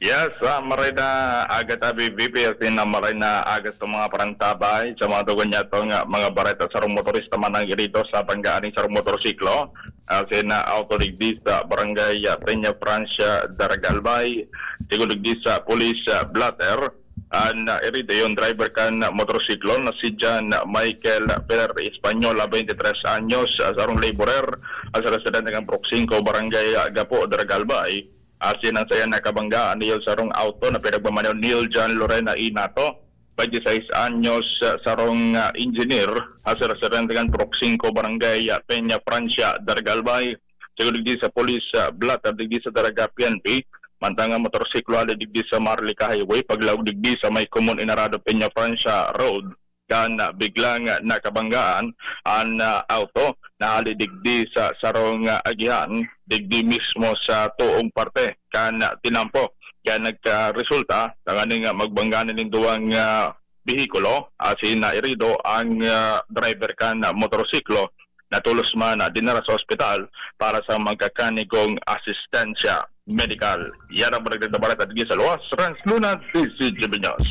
Yes, ah, maray na aga tabi, V P, asin na maray na aga sa mga parantabay, sa mga tugon niya to nga mga bareta, sarong motorista man ang irito sa banggaan ning sarong motorsiklo. Asin na auto digdi sa barangay, ah, Peña Francia, Daraga Albay, sigon digdi sa police, ah, blotter. An, ah, irito yung driver kan motorsiklo na si John Michael Ferrer Español, ah, twenty-three anyos, ah, sarong laborer, ah, sa residente ng Block five, barangay, ah, Gapo, Daraga Albay. Asin ang sayan na kabanggaan iyo sarong auto na pinagmamaneho ni John Lorena Inato, twenty-six anyos, ah, sarong, ah, engineer, ah, sa residente kan Block five, Barangay, ah, Peña Francia, Daraga Albay. Sigon digdi sa police, ah, blotter digdi sa Daraga P N P, mantang ang motorsiklo hali digdi sa Marlica Highway, paglaog digdi sa may Common Inarado Peña Francia Road. Kan, ah, biglang, ah, nakabanggaan an, ah, auto na hali digdi sa sarong, ah, agihan, digdi mismo sa tuong parte kan, ah, tinampo. Kaya nagkaresulta tanganing, ah, magbanggaan nin duwang, ah, behikulo, asin nairido ang, ah, driver kan, ah, motorsiklo. Natolos man na dinara sa ospital para sa magkakanigong asistensya medikal. Yan ang mga nagdadabarat at sa luwas. Renz Luna, D Z G B News.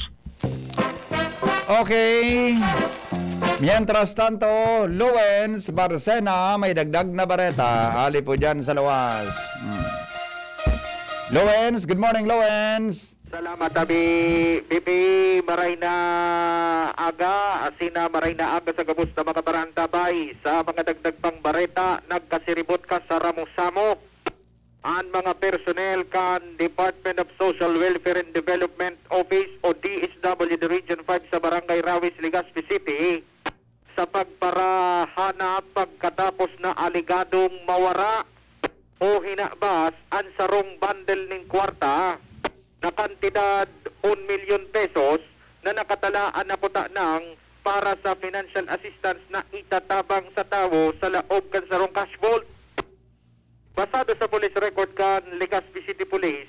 Okay. Mientras tanto, Lowens Barcena, may dagdag na bareta. Ali po dyan sa luwas. Hmm. Lowens, good morning, Lowens. Salamat, Abi. Bibi, maray na aga. Asina, maray na aga sa gabos na mga barangay. Sa mga dagdag pang bareta, nagkasiribot ka sa Ramo-Samo. An mga personnel kan Department of Social Welfare and Development Office o D S W D Region five sa Barangay Rawis, Legazpi City sa pagparahanap pagkatapos na alegadong mawara o hinabas an sarong bundle nin kwarta na kantidad un milyon pesos na nakatala an nakutanang para sa financial assistance na itatabang sa tawo sa laog kan sarong cash vault. Basado sa police record kan Legazpi City Police,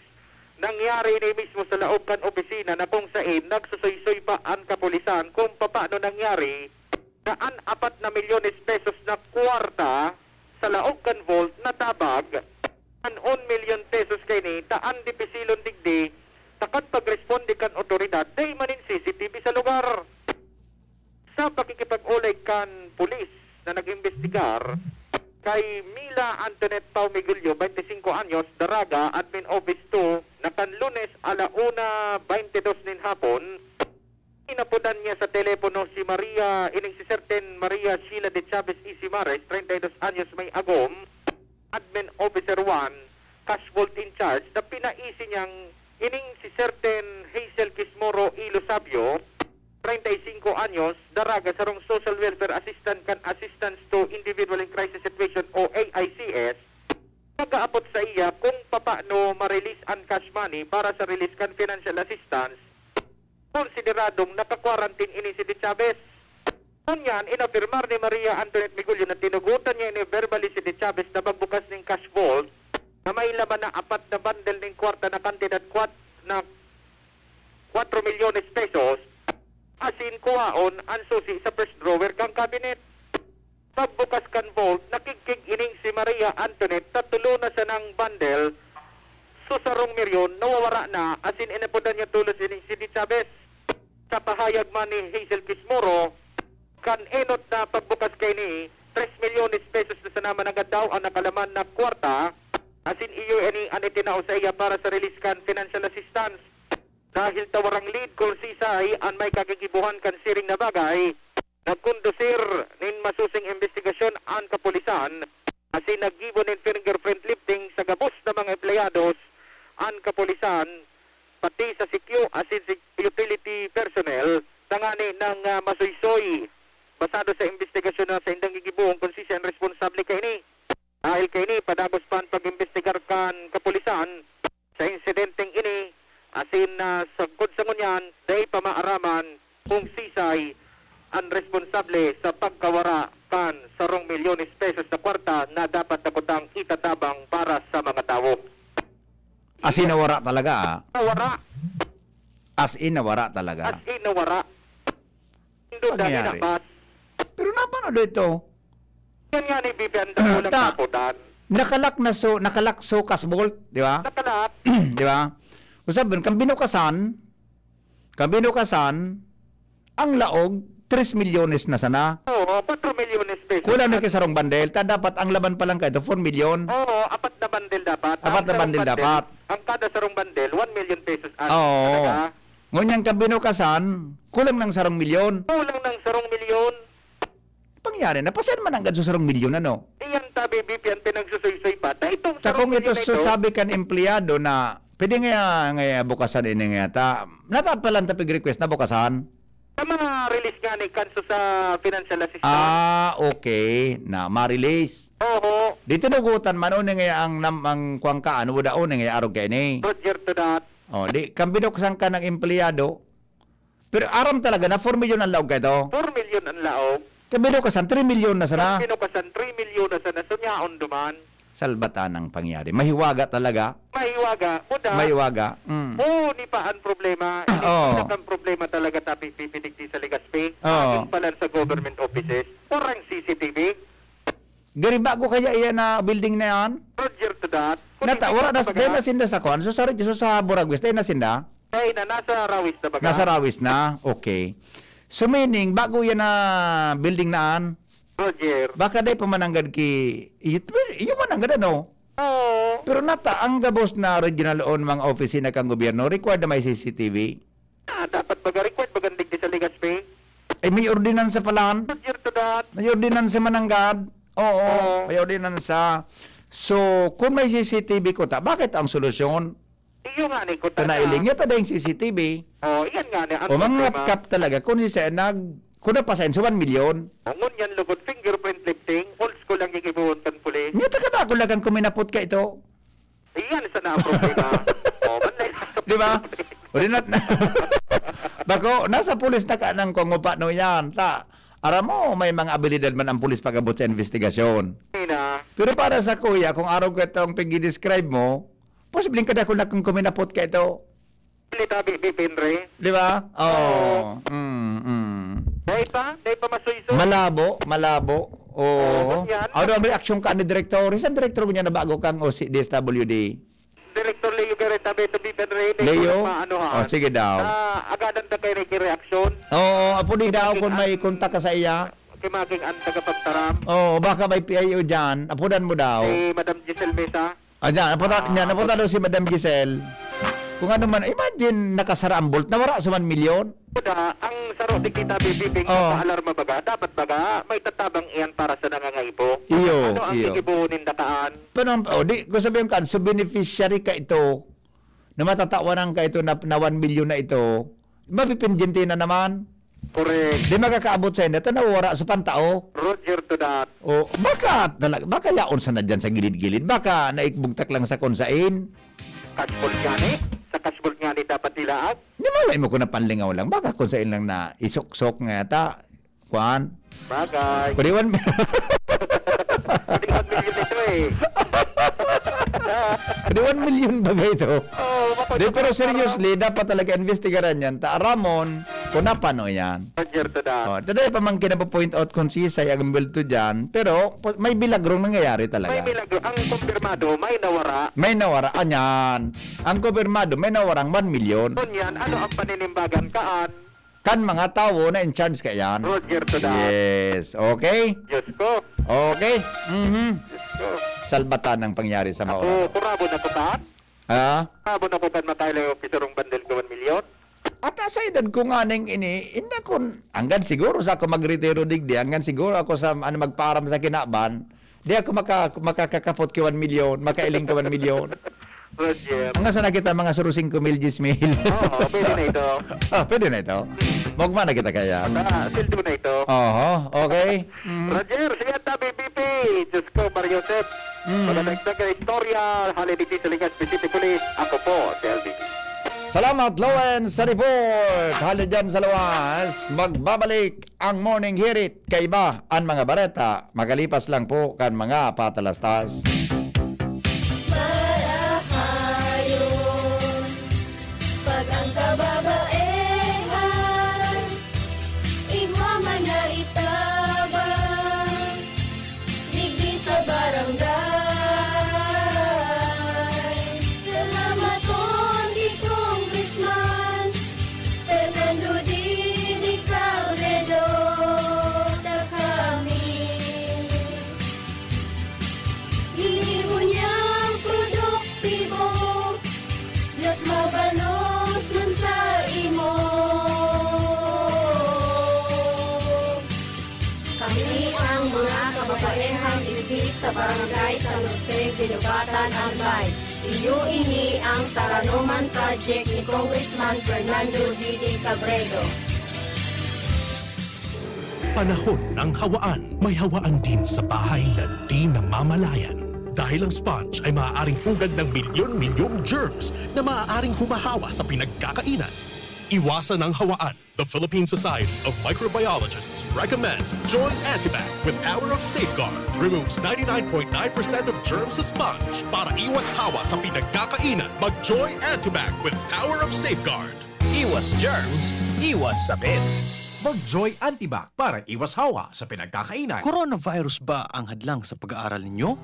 nangyari ini mismo sa laog kan opisina na kung sain nagsusoysoy pa an kapulisan kung papaano nangyari na an apat na milyones pesos na kwarta sa laog kan vault natabag. An un milyon pesos kaini ta an dipisilon digdi ta kan pagresponde kan otoridad dai man nin C C T V sa lugar. Sa pakikipag-olay kan pulis na nag-imbestigar, kay Mila Antoinette Pau Migulio, twenty-cinco anyos, Daraga, Admin Office two, na kan Lunes ala una twenty-dos nin hapon, inapodan niya sa telepono si Maria, ining si Certain Maria Sheila de Chavez Isimares, treinta y dos anyos, may agom, Admin Officer one, Cash Vault in Charge, na pinaisi niyang ining si Certain Hazel Kismoro Ilo Sabio, treinta y cinco anyos, Daraga, sarong Social Welfare Assistant kan Assistance to Individual in Crisis Situation o A I C S, nag-aapot sa iya kung papaano ma-release an cash money para sa release kan financial assistance. Konsideradong naka-quarantine ini si De Chavez. Ngunyan, inapirmar ni Maria Antoinette Migulio na tinugotan niya ini verbally si De Chavez na magbukas nin cash vault na may laman na apat na bundle nin kwarta na kantidad kwat-, na kwatro milyones pesos, asin kuhaon an susi sa first drawer kan cabinet. Pagbukas kan vault, nakigkig ining si Maria Antoinette ta tolo na sanang bundle sa sarong milyon nawawara na, asin inapodan niya tolos ining si De Chavez. Sa pahayag man ni Hazel Kismoro, kan enot na pagbukas kaini, tres milyones pesos na sana managad daw ang nakalaman na kwarta, asin iyo ini an itinao sa iya para sa release kan financial assistance. Dahil ta warang lead kun sisay an may kagigibohan kan siring na bagay, nagkondusir nin masusing imbestigasyon an kapulisan, asin naggibo nin fingerprint lifting sa gabos na mga empleyados an kapulisan, pati sa C Q asin si utility personnel, tangani nang, ah, masuysoy. Basado sa imbestigasyon na saindang gigibohon kun sisay an responsable kaini. Dahil kaini, padagos pa an pag-imbestigar kan kapulisan sa insidenteng ini, asin, ah, sagkod sa ngunyan, dai pa maaraman kung sisay an responsable sa pagkawara kan sarong milyones pesos na kwarta na dapat na kutang itatabang para sa mga tawo. As in, nawara talaga, ah. Nawara. As in, nawara talaga. As in, nawara. Nindot dali na Pangyari. Pas. Pero napano do ito? Yan nga ni Bibi, ang dakulang Ta-, kaputan. Nakalak na so, nakalak so cash vault, di ba? Nakalak. Di ba? Usab, kan binukasan, kan binukasan, ang laog, tres milyones na sana. Oo, kwatro milyones pesos. Kulang na kay sarong bundle. Ta dapat ang laman pa lang kaito, four million. Oo, apat na bundle dapat. Apat na bundle dapat. Ang kada sarong bundle, one million pesos ang Oo. Talaga. Ngunyan kan binukasan, kulang ng sarong milyon. Kulang ng sarong milyon. Pangyari na, pasan man ang sa sarong milyon, ano? Iyan tabi, B P, ang pinagsusoy-soy pa. Ta itong Ta sarong kung milyon ito na ito, sasabi kan empleyado na, pwede nga, nga bukasan ini nga ta, natapalan ta pig-request na bukasan? Sa mga release nga ni kanso sa financial assistance. Ah, okay. Na, ma-release. Oo. Dito nagutan man, o nga ang, nam-, ang kuwang ka, ano, daon nga arog kayo ni? Roger to that. Oh, di, kan binuksan ka ng empleyado, pero aram talaga na four million ang laog kayo to? Four million ang laog. Kan binukasan, three million na sana? Kan binukasan, three million na sana. So, nyaon duman. Salbatan ang pangyari. Mahiwaga talaga. Mahiwaga. Buda. Mahiwaga. Mm. Oo, ni pa ang problema. Ini Oo. Pinakang problema talaga, tapi pipidigdi sa Legazpi. Oo. Ayon pa lang sa government offices. Warang C C T V. Gari bago kaya iyan na building na yan? Roger to that. Kung Nata, hindi wala ka na, tabaga- dahil na sinda sa kwan. So, sa, so, sa Buragwis, dahil na sinda? Ay, na, nasa Rawis na baga? Nasa Rawis na? Okay. So meaning, bago yan na building na an, Roger. Baka dai pa mananggad ki, iyo, iyo mananggad, ano? Oo. Pero nata, ang gabos na regional o mga opisina kan gobyerno, required na may C C T V. Ah, dapat baga required baga digdi sa Legazpi? Eh, may ordinansa pa lang. Roger to that. May ordinansa mananggad. Oo, Oo. May ordinansa. So, kung may C C T V ko ta, bakit ang solusyon? Iyo nga ni ko Kana iling niya ta dayong C C T V. Oh, iyan nga ni ang O, mga problema. Ngapkap talaga, kung si Senag, kung napasain sa one million. O, ngunyan lugod, fingerprint lifting, old school ang gigibohon kan pulis. Niya, taka na ako lagang kuminapot ka ito. Iyan sana ang problema. Oh, man na Di ba? O, di nat-, Bako, nasa pulis na ka nang kung upano yan. Ta, aram mo, may mga abilidad man ang pulis pag-abot sa investigasyon. Ina. Pero para sa kuya, kung araw ko itong pag-describe mo, posibleng kadakul na kung kuminapot ka ito. Dili tabi, Bipin, re. Di ba? Oo. Oo. Mm, mm. Dahil pa? Dahil pa masuyso? Malabo, malabo. Oo. Oo, yan. Ano ang reaksyon ka ni Direktor? Isang direktor mo niya na bago kang O C, D S W D. Direktor Leo Garreta, Beto Bipin, re. Dahil Leo? Ko maanuhan. Oh, sige daw. Ah, agadan ta kayo na reaksyon. Oo, apo di daw Maging kung may an-, kontak ka sa iya. Kay maging ang tagapagtaram. Oo, baka may P I O dyan. Apudan mo daw. Si Madam Giselle Mesa. Ah, dyan. Aputa-, Ah, yan. Aputa apo- daw si Madam Giselle. Kung ano man, imagine, nakasara ang bolt. Nawara sa one million. Kuda, ang saro di kita bibibing Oo. Sa alarma baga, dapat baga, may tatabang iyan para sa nangangaipo. Iyo, Ano ang iyo. Gigibuhon ninda kaan? Pero ang, oh, di, kung sabihin ka, so beneficiary ka ito, na matatawanan ka ito na, na one million na ito, mapipindyente na naman. Correct. Di makakaabot sa inda, ito nawawara sa pantao. Roger to that. O, baka, talag-, baka yaon sana dyan sa gilid-gilid. Baka naikbugtak lang sa kung sain. Cashboard nga ni. Sa cashboard nga ni dapat ilaag. Di malay mo kung napanlingaw lang. Baka kung sain lang na isuksok nga yata. Kuan. Bagay. Pwede one, Pwede one million ito eh. Pwede one million ba ba ito? Oo, mapag- Di, pero seriously, dapat talaga investigaran yan. Ta, Ramon, kung napano yan. Roger to that. Oh, today pa man kinapo-point out kung sisay ang multo dyan, pero po-, may bilagrong nangyayari talaga. May milagro. Ang kumpirmado, may nawara. May nawara, anyan. Ang kumpirmado, may nawarang one million. Kunyan, ano ang paninimbagan kaan? Kan mga tawo na in charge kaiyan. Roger to that. Yes, okay? Diyos ko. Okay? Mhm. Diyos ko. Salbatan ang pangyari sa Ako, maoran. Kurabo na ko taan? Ha? Kurabo na ko kan Matay Leo Pizarrong Bandel ka one million? Ata sa edad ko nga ning ini, hindi ko, hanggang siguro sa ako magretiro digdi, hanggang siguro ako sa, ano, magpaaram sa kinaban, di ako maka-, makakakapot ki one million, makailing ka one million. Roger. Hanggang sa nakita mga suro singko mil, diyes mil. Oo, pwede na ito. Ah, pwede na ito. Magmana kita kaya. Ah, sweldo na ito. Oho, okay. Mm. Roger, siya tabi, B P. Diyos ko, Mario Joseph. Mm. Magandang istorya, hali digdi sa Legazpi City Police. Ako po, si L B P. Salamat, Lowen, sa report. Hali dyan sa luwas. Magbabalik ang Morning Hirit. Kaiba ang mga bareta. Makalipas lang po kan mga patalastas. Marahayon, pag ang kababaehan, igwa man na itabang, digdi sa barangay. Salamaton ki Congressman Fernando Didi Cabredo, ta kami ginibo niyang produktibo, mas mabalos man sa imo. Kami ang mga kababaehang digdi sa Barangay San Jose, Guinobatan, Albay. Iyo ini ang Taranoman Project ni Congressman Fernando Didi Cabredo. Panahon ng hawaan. May hawaan din sa bahay na di namamalayan. Dahil ang sponge ay maaaring pugad ng milyon-milyong germs na maaaring humahawa sa pinagkakainan. Iwasan ang hawaan. The Philippine Society of Microbiologists recommends Joy Antibac with power of safeguard. Removes ninety-nine point nine percent of germs sa sponge. Para iwas hawa sa pinagkakainan, mag Joy Antibac with power of safeguard. Iwas germs, iwas sakit. Mag Joy Antibac para iwas hawa sa pinagkakainan. Coronavirus ba ang hadlang sa pag-aaral ninyo?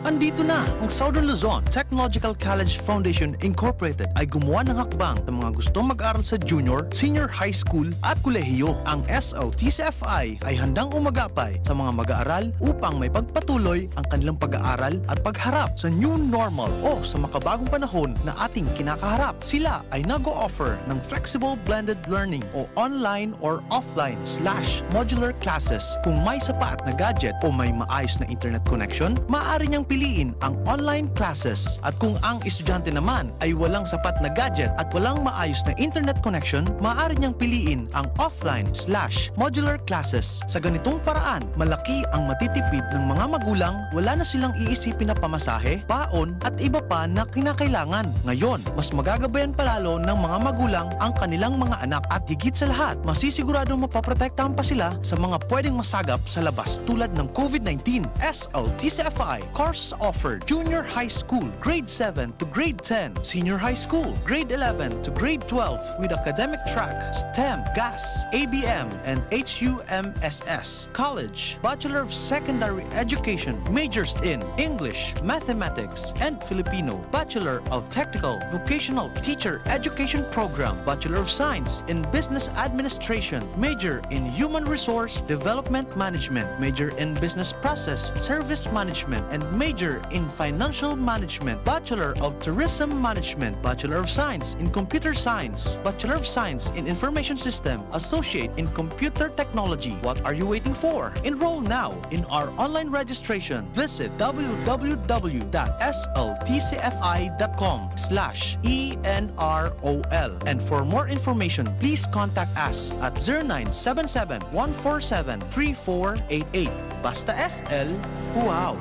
Andito na! Ang Southern Luzon Technological College Foundation Incorporated ay gumawa ng hakbang sa mga gustong mag-aral sa junior, senior high school at kolehiyo. Ang S L T C F I ay handang umagapay sa mga mag-aaral upang maipagpatuloy ang kanilang pag-aaral at pagharap sa new normal o sa makabagong panahon na ating kinakaharap. Sila ay nag-o-offer ng flexible blended learning o online or offline slash modular classes. Kung may sapat na gadget o may maayos na internet connection, maaari niyang piliin ang online classes. At kung ang estudyante naman ay walang sapat na gadget at walang maayos na internet connection, maaari niyang piliin ang offline slash modular classes. Sa ganitong paraan, malaki ang matitipid ng mga magulang, wala na silang iisipin na pamasahe, paon, at iba pa na kinakailangan. Ngayon, mas magagabayan pa lalo ng mga magulang ang kanilang mga anak at higit sa lahat, masisiguradong mapoprotektahan pa sila sa mga pwedeng masagap sa labas tulad ng COVID nineteen. S L T C F I course offered: Junior High School, Grade seven to Grade ten, Senior High School, Grade eleven to Grade twelve, with academic track, STEM, GAS, A B M, and H U M S S. College, Bachelor of Secondary Education, majors in English, Mathematics, and Filipino, Bachelor of Technical Vocational Teacher Education Program, Bachelor of Science in Business Administration, major in Human Resource Development Management, major in Business Process Service Management, and major in Financial Management, Bachelor of Tourism Management, Bachelor of Science in Computer Science, Bachelor of Science in Information System, Associate in Computer Technology. What are you waiting for? Enroll now in our online registration. Visit w w w dot s l t c f i dot com slash e n r o l. And for more information, please contact us at zero nine seven seven, one four seven, three four eight eight. Basta S L, wow!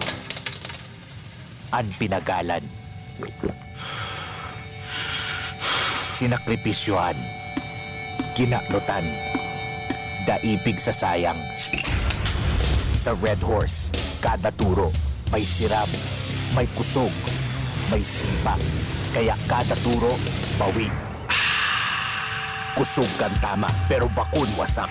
An pinagalan, sinakripisyohan, kinanutan, daipig sa sayang. Sa Red Horse, kada turo may siram, may kusog, may sipa. Kaya kada turo, bawi. Kusog kan tama, pero bakun wasak.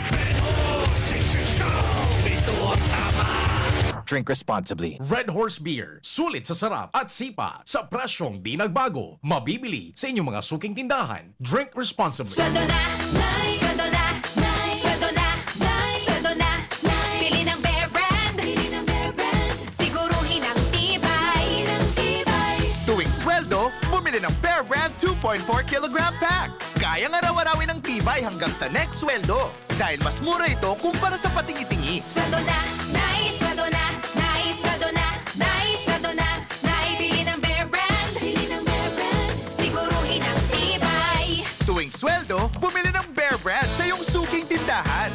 Drink responsibly. Red Horse Beer. Sulit sa sarap at sipa sa presyong di nagbago. Mabibili sa inyong mga suking tindahan. Drink responsibly. Sweldo na, Nay! Sweldo na, Nay! Sweldo na, Nay! Sweldo na, Nay! Pili ng Bear Brand! Pili ng Bear Brand! Siguruhin ang tibay! Ang tibay! Tuwing sweldo, bumili ng Bear Brand two point four kilogram pack. Kayang araw-arawin ang tibay hanggang sa next sweldo. Dahil mas mura ito kumpara sa patingi-tingi. Sweldo na, Nay! Sweldo na, Nay! Sweldo na, Nay! Sweldo na, Nay! Pili ng Bear Brand! Pili ng Bear Brand! Siguruhin ang tibay! Tuwing sweldo, bumili ng Bear Brand sa iyong suking tindahan.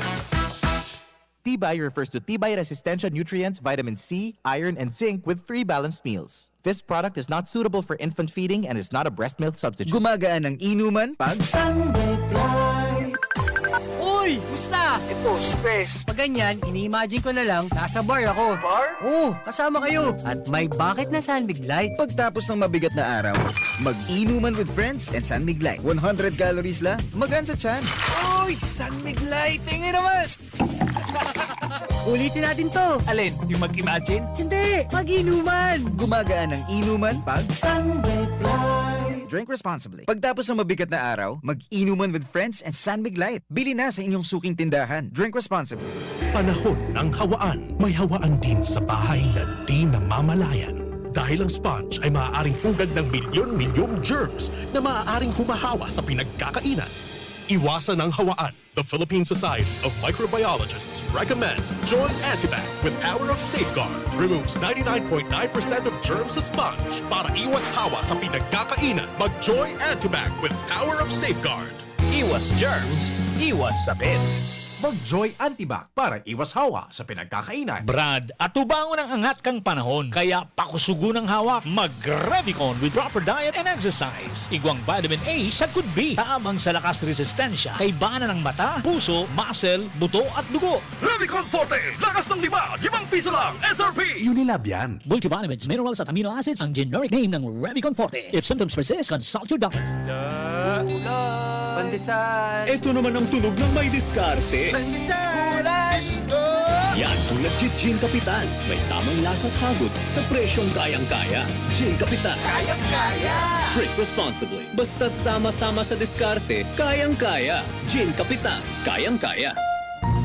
Tibay refers to tibay resistensya nutrients, vitamin C, iron, and zinc with three balanced meals. This product is not suitable for infant feeding and is not a breast milk substitute. Gumagaan ang inuman pag Sunlight. Uy! Musta? Ito, stress. Pag ganyan, ini-imagine ko na lang, nasa bar ako. Bar? Oo, kasama kayo. At may bakit na San Mig Light. Pagtapos ng mabigat na araw, mag-inuman with friends and San Mig Light. One hundred calories lang, magaan sa tiyan. Uy! San Mig Light! Tingin naman! Ulitin natin to. Alin? Yung mag-imagine? Hindi! Mag-inuman! Gumagaan ang inuman pag Sunlight. Drink responsibly. Pagtapos ng mabigat na araw, mag-inuman with friends and San Mig Light. Bili na sa inyong suking tindahan. Drink responsibly. Panahon ng hawaan. May hawaan din sa bahay na di namamalayan. Dahil ang sponge ay maaaring pugad ng milyon-milyong germs na maaaring humahawa sa pinagkakainan. Iwasan ang hawaan. The Philippine Society of Microbiologists recommends Joy Antibac with Power of Safeguard. Removes ninety-nine point nine percent of germs sa sponge. Para iwas hawa sa pinagkakainan, mag Joy Antibac with Power of Safeguard. Iwas germs, iwas sakit. Mag Joy Antibac para iwas hawa sa pinagkakainan. Brad, atubangon ang angat kan panahon, kaya pakusugon ang hawak. Mag Revicon with proper diet and exercise. Igwang vitamin A sagkod B, tabang sa lakas resistensya, kaibanan ng mata, puso, muscle, buto at dugo. Revicon Forte, lakas ng lima, limang piso lang, S R P. Unilab yan. Multivitamins, minerals at amino acids ang generic name ng Revicon Forte. If symptoms persist, consult your doctor. Pandesal. Ito naman ang tunog ng may diskarte. Pandesal. Gulay. Yan ang nagji-Gin Kapitan. May tamang lasa at hagod sa presyong kayang-kaya. Gin Kapitan. Kayang-kaya! Drink responsibly. Basta't sama-sama sa diskarte, kayang-kaya. Gin Kapitan. Kayang-kaya.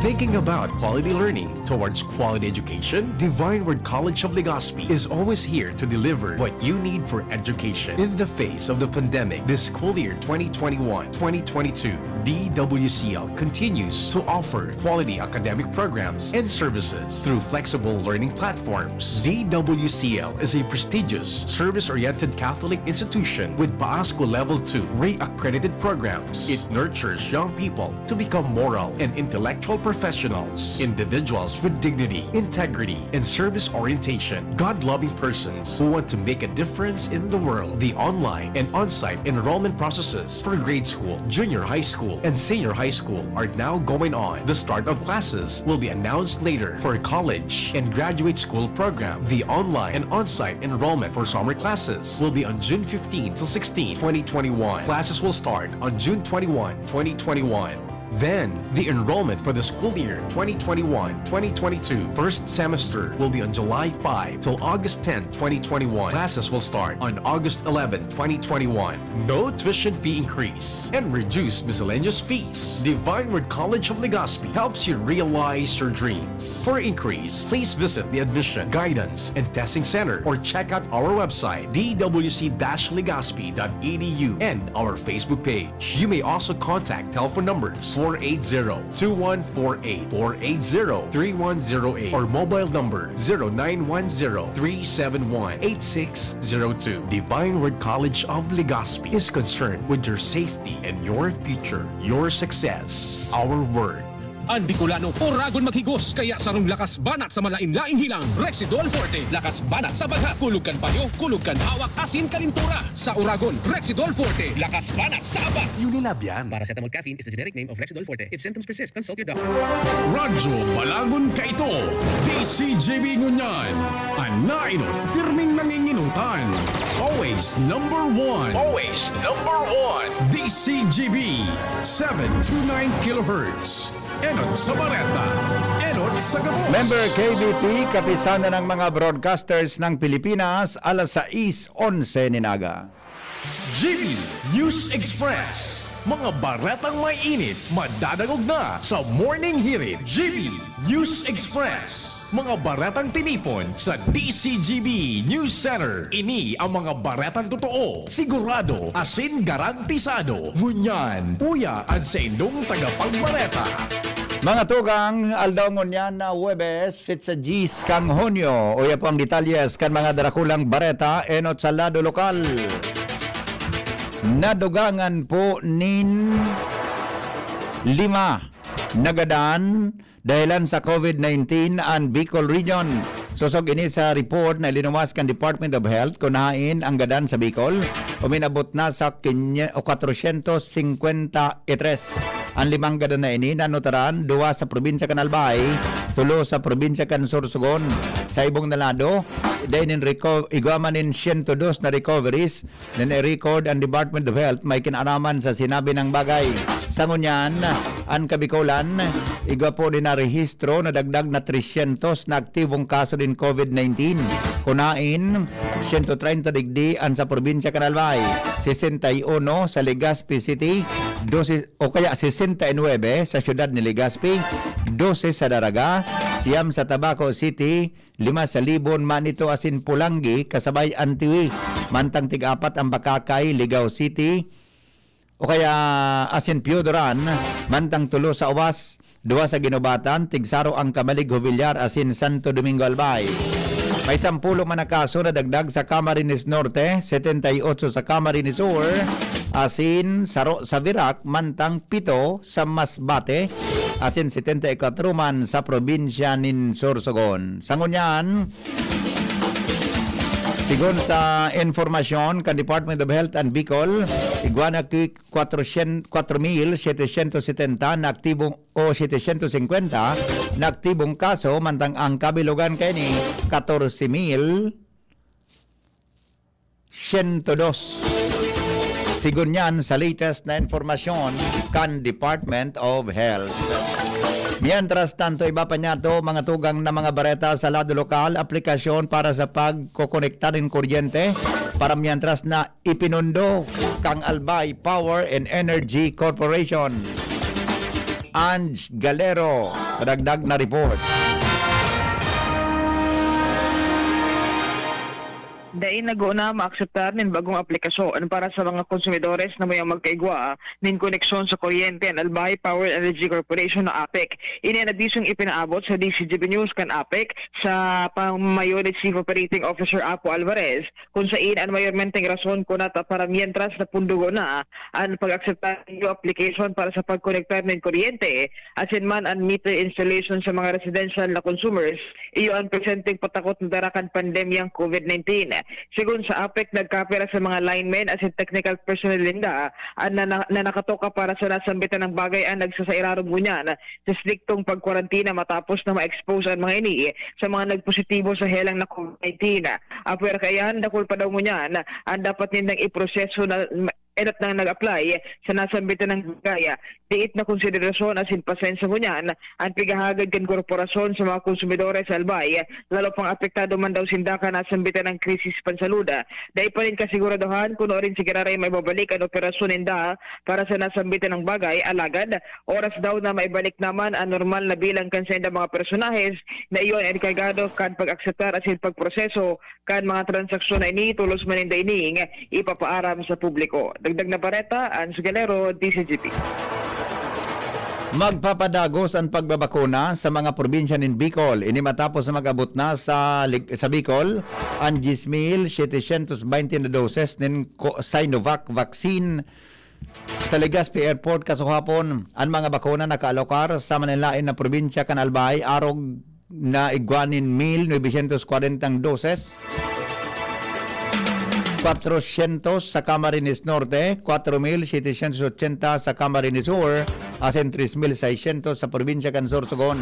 Thinking about quality learning towards quality education? Divine Word College of Legazpi is always here to deliver what you need for education. In the face of the pandemic, this school year twenty twenty-one twenty twenty-two, D W C L continues to offer quality academic programs and services through flexible learning platforms. D W C L is a prestigious, service-oriented Catholic institution with PASCO Level two re-accredited programs. It nurtures young people to become moral and intellectual professionals, individuals with dignity, integrity, and service orientation, God-loving persons who want to make a difference in the world. The online and on-site enrollment processes for grade school, junior high school, and senior high school are now going on. The start of classes will be announced later. For college and graduate school program, the online and on-site enrollment for summer classes will be on June fifteen to sixteen, twenty twenty-one. Classes will start on June twenty-one, twenty twenty-one. Then, the enrollment for the school year twenty twenty-one twenty twenty-two first semester will be on July five till August tenth, twenty twenty-one. Classes will start on August eleventh, twenty twenty-one. No tuition fee increase and reduced miscellaneous fees. Divine Word College of Legazpi helps you realize your dreams. For inquiries, please visit the Admission, Guidance, and Testing Center or check out our website, d w c dash legazpi dot e d u, and our Facebook page. You may also contact telephone numbers four eight zero, two one four eight, four eight zero, three one zero eight, or mobile number zero nine one zero, three seven one, eight six zero two. Divine Word College of Legazpi is concerned with your safety and your future, your success, our word. An Bicolano, oragon maghigos, kaya sarong lakas banat sa malain-laing hilang, Rexidol Forte. Lakas banat sa baghat, kulog kan payo, kulog kan hawak, asin kalintura. Sa oragon, Rexidol Forte. Lakas banat sa abat. Unilab yan. Paracetamol caffeine is the generic name of Rexidol Forte. If symptoms persist, consult your doctor. Radyo Balagon kaito, D C G B ngunyan. An nainot, pirming nanginginutan. Always number one. Always number one. D C G B, seven two nine kilohertz. Enot sa bareta, enot sa gabos. Member K B P, kapisanan ng mga broadcasters ng Pilipinas, alas sais onse nin aga. G B News Express. Mga baretang may init, madadangog na sa Morning Hirit. G B News Express. Mga baretang tinipon sa D C G B News Center. Ini ang mga baretang totoo, sigurado, asin garantisado. Ngunyan, uya an saindong tagapagbareta. Mga tugang, aldaw ngunyan na Huwebes, petsa diyes kan Hunyo. Uya po ang detalyes kan mga darakulang bareta enot sa lado lokal. Nadugangan po nin lima na gadan dahelan sa COVID nineteen an Bicol Region. Sosog ini sa report na linuwas kan Department of Health, kun haen ang gadan sa Bicol, uminabot na sa kinye-, o kwatrosyentos singkwenta y tres. An limang gadan na ini nanutaran, duwa sa probinsya kan Albay, tulo sa probinsya kan Sorsogon. Sa ibong na lado, dai nin reco-, igwa man nin siyento dos na recoveries na na-record an Department of Health may kinaaraman sa sinabi nang bagay. Sa ngunyan, an Kabikolan, igwa po nin narehistro na dagdag na tresyentos na aktibong kaso nin COVID nineteen. Kun haen, siyento treinta digdi an sa probinsya kan Albay, sesenta y uno sa Legazpi City, dose o kaya sesenta y nuebe sa siyudad ni Legazpi, dose sa Daraga, siyam sa Tabaco City, lima sa Libon, Manito asin Polangui, kasabay an Tiwi. Mantang tig-apat an Bacacay, Ligao City, o kaya asin Piodoran, mantang tulo sa Oas, duwa sa Guinobatan, tigsaro ang Camalig, Jovellar asin Santo Domingo Albay. May sampulo man na kaso na dagdag sa Camarines Norte, setenta y otso sa Camarines Sur, asin saro sa Virac, mantang pito sa Masbate, asin setenta y kwatro man sa probinsya nin Sorsogon. Sa ngunyan, sigon sa informasyon kan Department of Health and Bicol, igwa na ki-, kwatrosyen-, kwatro mil setecientos setenta na aktibong o setecientos singkwenta na aktibong kaso, mantang ang kabilogan kaini, katorse mil siyento dos. Sigon niyan sa latest na impormasyon kan Department of Health. Mientras tanto, iba pa niya to, mga tugang na mga bareta sa lado lokal, aplikasyon para sa pagkokonekta nin kuryente para mientras na ipinundo kang Albay Power and Energy Corporation. Ange Galero, padagdag na report. Dai naguna maakseptar nin bagong aplikasyon para sa mga konsumidores na mayong magkaigwa nin koneksyon sa kuryente an Albay Power Energy Corporation o APEC. Ini an abisong ipinaabot sa D C G B News kan APEC sa pamayo ni Chief Operating Officer Apo Alvarez, kun sain an mayormenteng rason kunata para mientras na pundugo na an pag-akseptar nin new application para sa pagkonektar nin kuryente, asin man an meter installation sa mga residential na consumers, iyo an presenteng patakot na dara kan pandemyang COVID nineteen. Sigon sa APEC, nagkapira sa mga linemen asin technical personnel ninda an na, na, na nakatoka para sa nasambitan ng bagay an nagsasairarom ngunyan sa striktong pagkwarantina matapos na ma-expose an mga ini sa mga nagpositibo sa helang na COVID nineteen. Apwera kaiyan, dakul pa daw ngunyan an dapat nindang iproseso na enot nang nag-apply sa nasambitan ng bagay. Diit na konsiderasyon asin pasensya ngunyan an pighahagad kan korporasyon sa mga konsumidores sa Albay, lalo pang apektado man daw sinda kan nasambitan ng krisis pansalud. Dai pa rin kasiguradohan kun nuarin sa giraray maibabalik an operasyon ninda para sa nasambitan ng bagay, alagad oras daw na maibalik naman an normal na bilang kan saindang mga personahes na iyo an enkargado kan pag-akseptar asin pagproseso kan mga transaksyon na ini, tolos man ninda ining ipapaaram sa publiko. Dagdag na bareta, Ange Galero, D C G P. Magpapadagos an pagbabakuna sa mga probinsya nin Bicol. Ini matapos na mag-abot na sa lig-, sa Bicol an diyes mil setecientos baynte na doses nin ko-, Sinovac vaccine. Sa Legazpi Airport kasuhapon, an mga bakuna nakaalokar sa manlaen na probinsya kan Albay, arog na igwa nin mil novecientos kwarentang doses, kwatrosyentos sa Camarines Norte, kwatro mil setecientos ochenta sa Camarines Sur, asin tres mil seiscientos sa probinsya kan Sorsogon.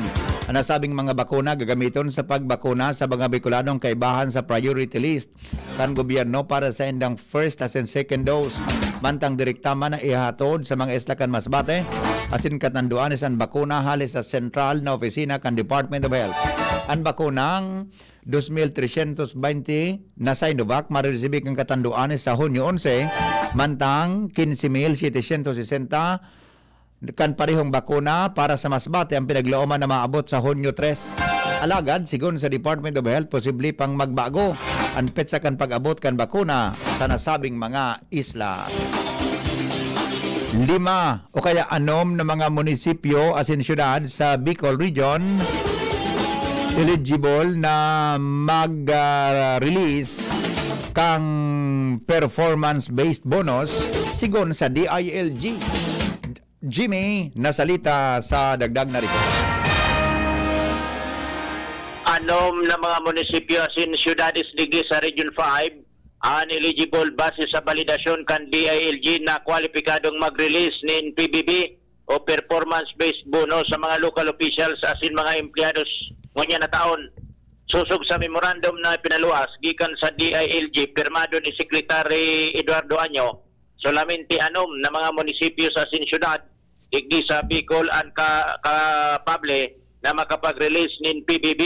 An nasabing mga bakuna gagamiton sa pagbakuna sa mga Bicolanong kaibahan sa priority list kan gobyerno para sa indang first asin second dose. Mantang direkta man na ihahatod sa mga isla kan Masbate asin Catanduanes an bakuna hale sa sentral na opisina kan Department of Health. An bakunang dos mil tresyentos baynte na Sinovac mariresibi kan Catanduanes sa Hunyo onse, mantang kinse mil setecientos sesenta kan parehong bakuna para sa Masbate ang pinaglooman na maabot sa Hunyo tres. Alagad, sigon sa Department of Health, posible pang magbago an petsa kan pag-abot kan bakuna sa nasabing mga isla. Lima o kaya anom na mga munisipyo asin syudad sa Bicol Region eligible na mag-, ah, release kang performance-based bonus, sigon sa D I L G. Jimmy Nasalita sa dagdag na report. Anom na mga munisipyo asin syudades digdi sa Region five an eligible base sa balidasyon kan D I L G na kwalipikadong mag-release nin P B B o performance-based bonus sa mga local officials asin mga empleyados ngunyan na taon. Sosog sa memorandum na pinaluwas gikan sa D I L G, pirmado ni Secretary Eduardo Año, solamente anom na mga munisipyo sa asin syudad digdi sa Bicol an ka-, kapable na makapag-release nin P B B,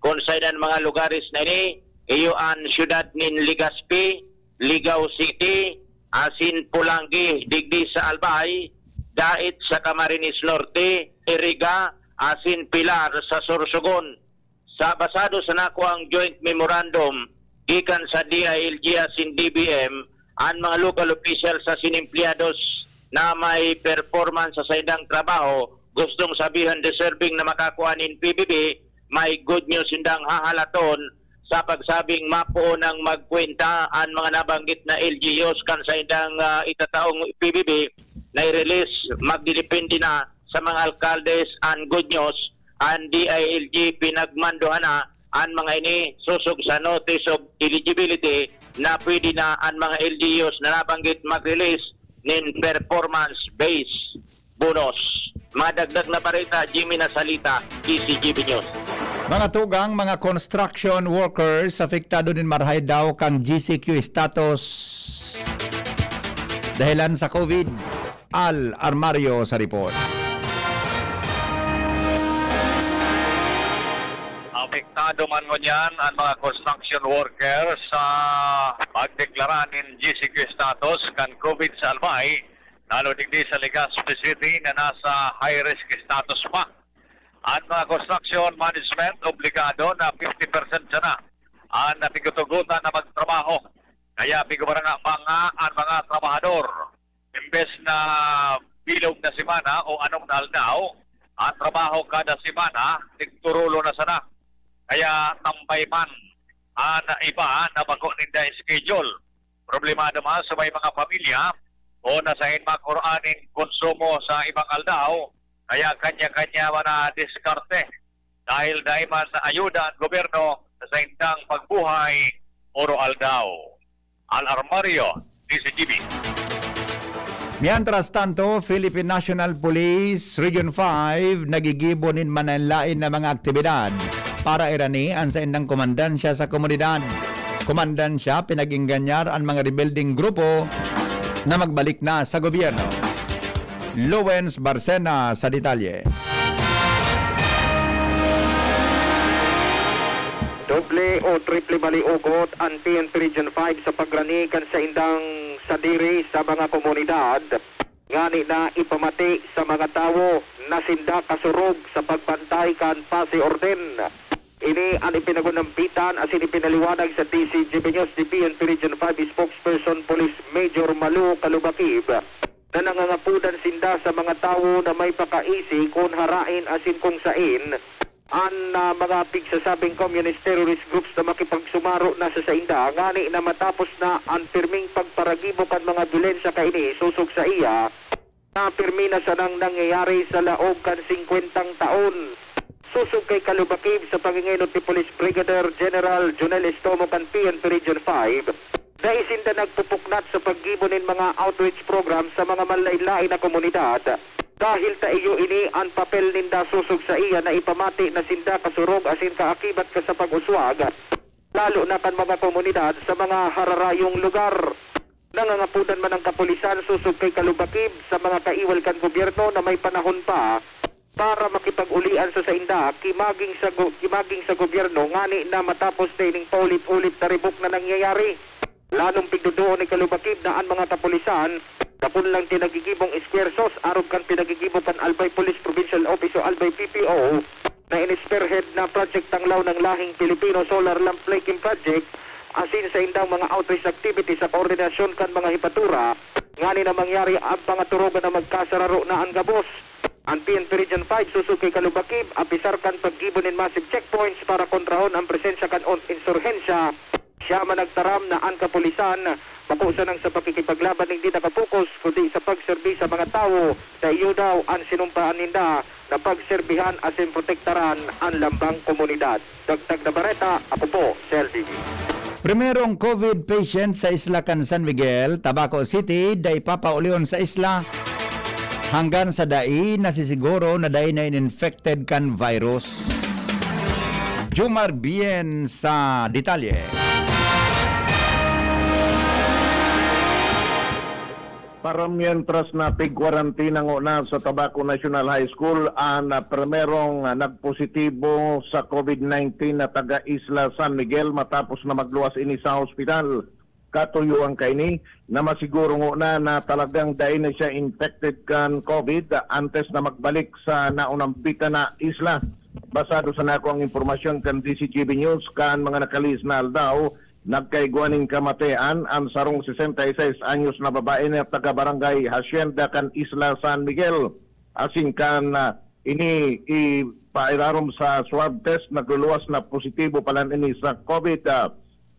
kun saen an mga lugares na ini, iyo an syudad nin Legazpi, Ligao City, asin Polangui digdi sa Albay, Dait sa Camarines Norte, Iriga, asin Pilar sa Sorsogon. Sa basado sa nakuang joint memorandum gikan sa D I L G asin D B M, an mga local officials asin empleyados na may performance sa saindang trabaho, gustong sabihon deserving na makakua nin P B B, may good news sindang hahalaton sa pagsabing mapoon nang magkwenta an mga nabanggit na L G Us kan saindang, ah, itataong P B B na i-release. Magdidepende na sa mga alkaldes an good news. An D I L G pinagmandohan na an mga ini sosog sa notice of eligibility na pwede na an mga L G Us na nabanggit mag-release nin performance-based bonus. Mga dagdag na bareta, Jimmy Nasalita, D C G B News. Mga tugang, mga construction workers apektado nin marahay daw kang G C Q status. dahelan sa COVID. Al Armario sa report. Apektado man ngunyan an mga construction workers sa pagdeklara nin G C Q status kan COVID sa Albay, lalo digdi sa Legazpi City na nasa high risk status pa. An mga construction management obligado na fifty percent sana an napigtutugotan na magtrabaho. Kaya pigbaranga-banga an mga trabahador. Imbes na bilog na semana o anom na aldaw, ang trabaho kada semana, tigturulo na sana. Kaya tambay man an iba na bako ninda schedule. Problemado man sa may mga pamilya o nasain makuroan nin konsumo sa ibang aldaw, kaya kanya-kanya man na diskarte dahil dai man ayuda ang gobyerno sa saindang pagbuhay oro-aldaw. Al Armario, D Z G B. Mientras tanto, Philippine National Police Region five nagigibo nin manlaen-laen na mga aktibidad para irani an saindang komandansya sa komunidad. Komandansya, pinag-engganyar an mga rebeldeng grupo na magbalik na sa gobyerno. Lowens Barcena sa detalye. Doble o triple baliugot an P N P Region five sa pagrani kan saindang sadiri sa mga komunidad, ngani na ipamati sa mga tawo na sinda kasurog sa pagbantay kan pasi orden. Ini an ipinagunambitan asin ipinaliwanag sa D Z G B News ni P N P Region five Spokesperson Police Major Malu Kalubakib, na nangangapodan sinda sa mga tawo na may pakaisi kun harain asin kung saen an, ah, mga pigsasabing communist terrorist groups na makipagsumaro na sa sainda, ngani na matapos na an pirming pagparagibo kan mga byolensya kaini sosog saiya, na pirmi na sanang nangyayari sa laog kan singkwentang taon. Sosog kay Kalubakib, sa pangingenot ni Police Brigadier General Jonel Estomo kan P N P Region five, dai sinda nagpupuknat sa paggibo nin mga outreach program sa mga manlaen-laen na komunidad, dahil ta iyo ini an papel ninda sosog saiya na ipamati na sinda kasurog asin kaakibat ka sa pag-uswag, lalo na kan mga komunidad sa mga hararayong lugar. Nangangapodan man ang kapulisan sosog kay Kalubakib sa mga kaiwal kan gobyerno na may panahon pa para makipag-ulian sa sainda, ki maging sa go-, ki maging sa gobyerno, ngani na matapos na ining paulit-ulit na ribok na nangyayari. Lalong pigduduon ni Kalubakib na an mga kapulisan dakul lang tinagigibong esfuerzos arog kan pinagigibo kan Albay Police Provincial Office o Albay P P O na ini-spearhead na Project Tanglaw ng Lahing Pilipino Solar Lamp Flaking Project asin sa indang mga outreach activities sa koordinasyon kan mga hepatura, ngani na mangyari ang pangaturogan na magkasararo na an gabos. An P N P Region five sosog kay Kalubakib, apisar kan paggibo nin massive checkpoints para kontrahon ang presensya kan on-, insurhensya. Siya man nagtaram na an kapulisan bako sanang sa pakikipaglaban digdi nakapokus, kundi sa pagserbi sa mga tawo na iyo daw an sinumpaan ninda na pagserbihan asin protektaran an lambang komunidad. Dagdag na bareta, ako po si L D V. Primerong COVID patient sa isla kan San Miguel, Tabaco City, dai papaulion sa isla hanggang sa dai nasisiguro na dai na in-infected kan virus. Jomar Bien sa detalye. Para mientras na pig-kwarantina ngona sa Tabaco National High School an, ah, primerong, ah, nagpositibo sa COVID nineteen na taga Isla San Miguel matapos na magluwas ini sa hospital. Katuyoan kaini na masiguro ngona na talagang dai na siya infected kan COVID antes na magbalik sa naunang bita na isla. Basado sa nakuang impormasyon kan D Z G B News, kan mga nakalihis na aldaw, nagkaigwa nin kamatian an sarong sesenta y seis anyos na babae na taga Barangay Hacienda kan Isla San Miguel. Asin kan, ah, ini ipairarom sa swab test, nagluluwas na positibo palan ini sa COVID. Ah,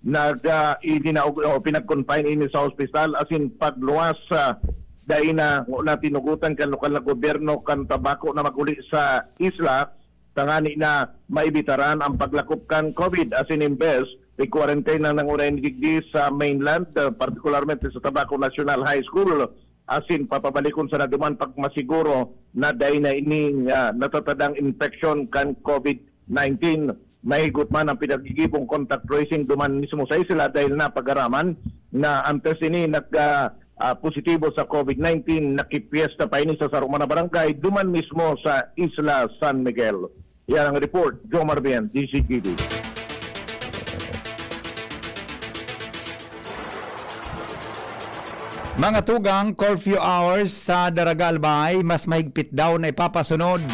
nag, ah, idinaog o pinag-confine ini sa ospital asin pagluwas, ah, dai na, na tinugotan kan lokal na gobyerno kan Tabaco na mag-uli sa isla, tangani na maibitaran ang paglakop kan COVID asin imbes i-quarantine na nanguna ini digdi sa mainland, ah, partikularmente sa Tabaco National High School, asin papabalikon sana duman pag masiguro na dai na ining, ah, natatadang infection kan COVID nineteen. Mahigot man ang pinagigibong contact tracing duman mismo sa isla dahil napag-araman na antes ini nag, ah, ah, positibo sa COVID nineteen, nakipyesta pa ini sa sarong mga barangay duman mismo sa Isla San Miguel. Yan ang report, Jomar Bien, D Z G B. Mga tugang, curfew hours sa Daraga, Albay, mas mahigpit daw na ipapasunod.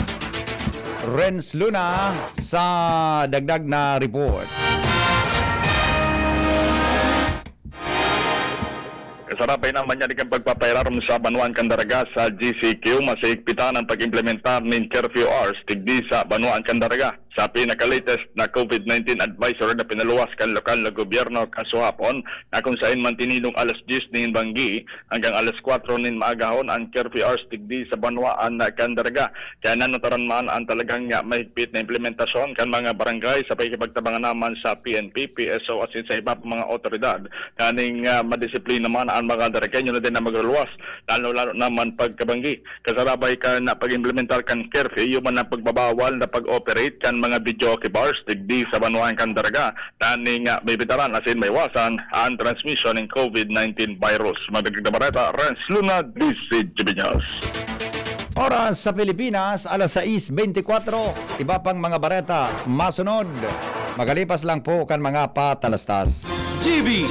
Renz Luna sa dagdag na report. Kasarabay naman niya di kan pagpapairarom sa banwaan kan Daraga sa G C Q, mas higpitan ang pag-implementar nin curfew hours digdi sa banwaan kan Daraga. Sa pinaka-latest na COVID nineteen advisory na pinaluwas kan lokal na gobyerno kasuhapon, na kung saen man tinidong alas diyes nin banggi hanggang alas kwatro nin maagahon ang curfew hours digdi sa banwaan na kan Daraga. Kaya nanutaran man ang talagang, ah, mahigpit na implementasyon kan mga barangay sa pakikipagtabangan naman sa P N P, P S O asin sa iba pang mga awtoridad. Nganing, ah, madisiplina man ang mga Daragenyo na din na magluluwas, lalo-lalo naman pagkabanggi. Kasarabay kan pag-implementar kan curfew, iyo man ang pagbabawal na pag-operate kan mga videoke bars digdi sa banwaan kan Daraga, tanganing, ah, maibitaran asin maiwasan ang transmisyon nin COVID nineteen virus. Madagdag na bareta, Renz Luna, D Z G B News. Oras sa Pilipinas, alas sais beintikwatro. Iba pang mga bareta masunod makalipas lang po kan mga patalastas. G B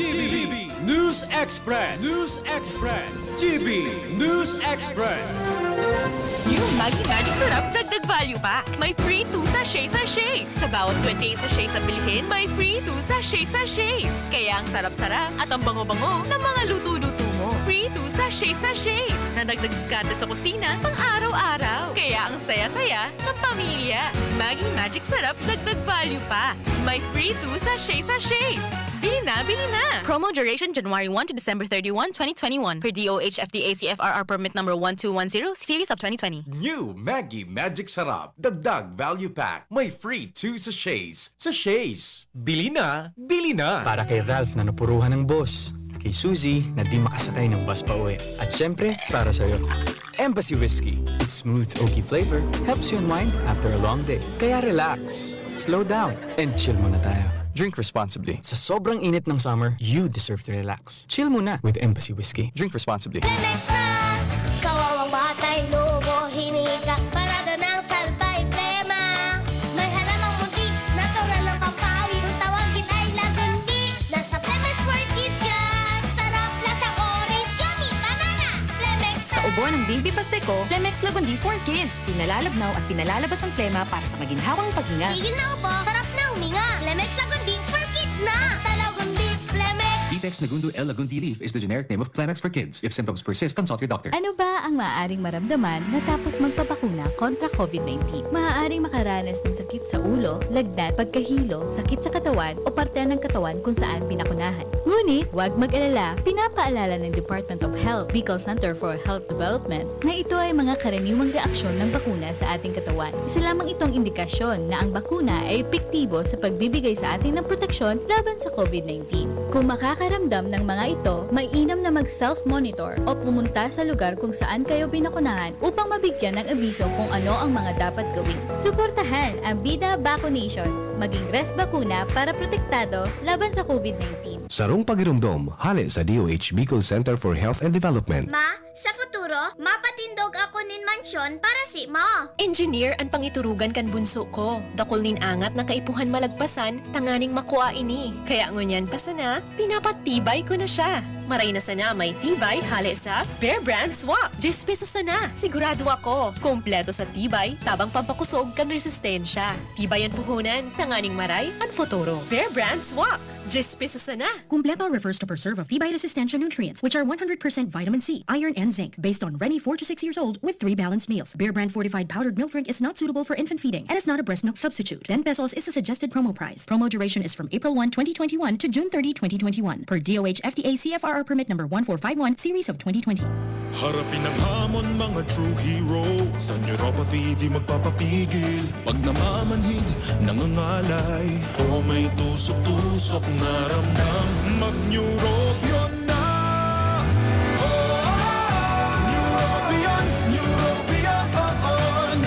News Express. News Express. G B News Express. New Maggi Magic Sarap Dagdag Value Pack. May free two sachet sachets. Sa bawat twenty-eight sachets na bilhin, may free two sachet sachets. Kaya ang sarap-sarap at ang bango-bango ng mga luto-luto mo. Free two sachet sachets. Nadagdag diskarte sa kusina, pang araw-araw. Kaya ang saya-saya ng pamilya. Maggi Magic Sarap Dagdag Value Pack. May free two sachet sachets. Bili na, bili na! Promo duration January one to December thirty-one, twenty twenty-one, per D O H F D A C F R R permit number one two one zero, series of twenty twenty. New Maggi Magic Sarap, Dagdag Value Pack. May free two sachets. Sachets! Bili na, bili na! Para kay Ralph na napuruhan ng boss, kay Suzy na di makasakay ng bus pauwi, at syempre, para sa'yo. Embassy Whiskey. Its smooth, oaky flavor helps you unwind after a long day. Kaya relax, slow down, and chill muna tayo. Drink responsibly. Sa sobrang init ng summer, you deserve to relax. Chill muna with Embassy Whiskey. Drink responsibly. Lemex na! Kawawang batay, lobo, hinika, parada ng salbay, plema. May halamang muntik, natural ng pampawi. Kung tawagin ay lagundi, nasa Plemex for Kids yan. Sarap, lasang orange, yummy, banana. Plemex Sa na! Ubo ng baby pasteko, Plemex Lagundi for Kids. Pinalalabnaw at pinalalabas ang plema para sa maginhawang paghinga. Tigil na ubo, sarap na huminga. Plemex Lagundi for Kids na! Basta Lagundi, Plemex! Vitex Nagundo L Lagundi Leaf is the generic name of Plemex for Kids. If symptoms persist, consult your doctor. Ano ba ang maaaring maramdaman matapos magpabakuna kontra COVID nineteen? Maaaring makaranas ng sakit sa ulo, lagnat, pagkahilo, sakit sa katawan o parte ng katawan kung saan binakunahan. Ngunit, huwag mag-alala, pinapaalala ng Department of Health, Bicol Center for Health Development, na ito ay mga karaniwang reaksyon ng bakuna sa ating katawan. Isa lamang itong indikasyon na ang bakuna ay epektibo sa pagbibigay sa atin ng proteksyon laban sa COVID nineteen. Kung makakaramdam ng mga ito, mainam na mag-self-monitor o pumunta sa lugar kung saan kayo binakunahan upang mabigyan ng abiso kung ano ang mga dapat gawin. Suportahan ang Bida Vaccination. Maging Res Bakuna para protektado laban sa COVID nineteen. Sarong pagiromdom, hale sa D O H Bicol Center for Health and Development. Ma, sa futuro, mapatindog ako nin mansyon para simo. Engineer an pangiturugan kan bunso ko. Dakul nin angat na kaipuhan malagpasan tanganing makua ini. Kaya ngunyan pa sana, pinapatibay ko na siya. Maray na sana may tibay hale sa Bear Brand Swak. Diyes pesos sana. Sigurado ako, kompleto sa tibay, tabang pampakusog kan resistensya. Tibay an puhunan, tanganing maray an futuro. Bear Brand Swak. Diyes pesos sana. Kumpleto refers to preserve of tibay resistensya nutrients, which are one hundred percent vitamin C, iron, and zinc, based on Reni, four to six years old, with three balanced meals. Bear Brand fortified powdered milk drink is not suitable for infant feeding and is not a breast milk substitute. Ten pesos is the suggested promo price. Promo duration is from April one, twenty twenty-one to June thirty, twenty twenty-one, per D O H F D A C F R R permit number one four five one, series of twenty twenty. Harapin ang hamon, mga true hero. Sa neuropathy, di magpapapigil. Pag namamanhid, nangangalay, o may tusok-tusok na ramdam, mag-Neurobion na! Neurobion, Neurobion, on!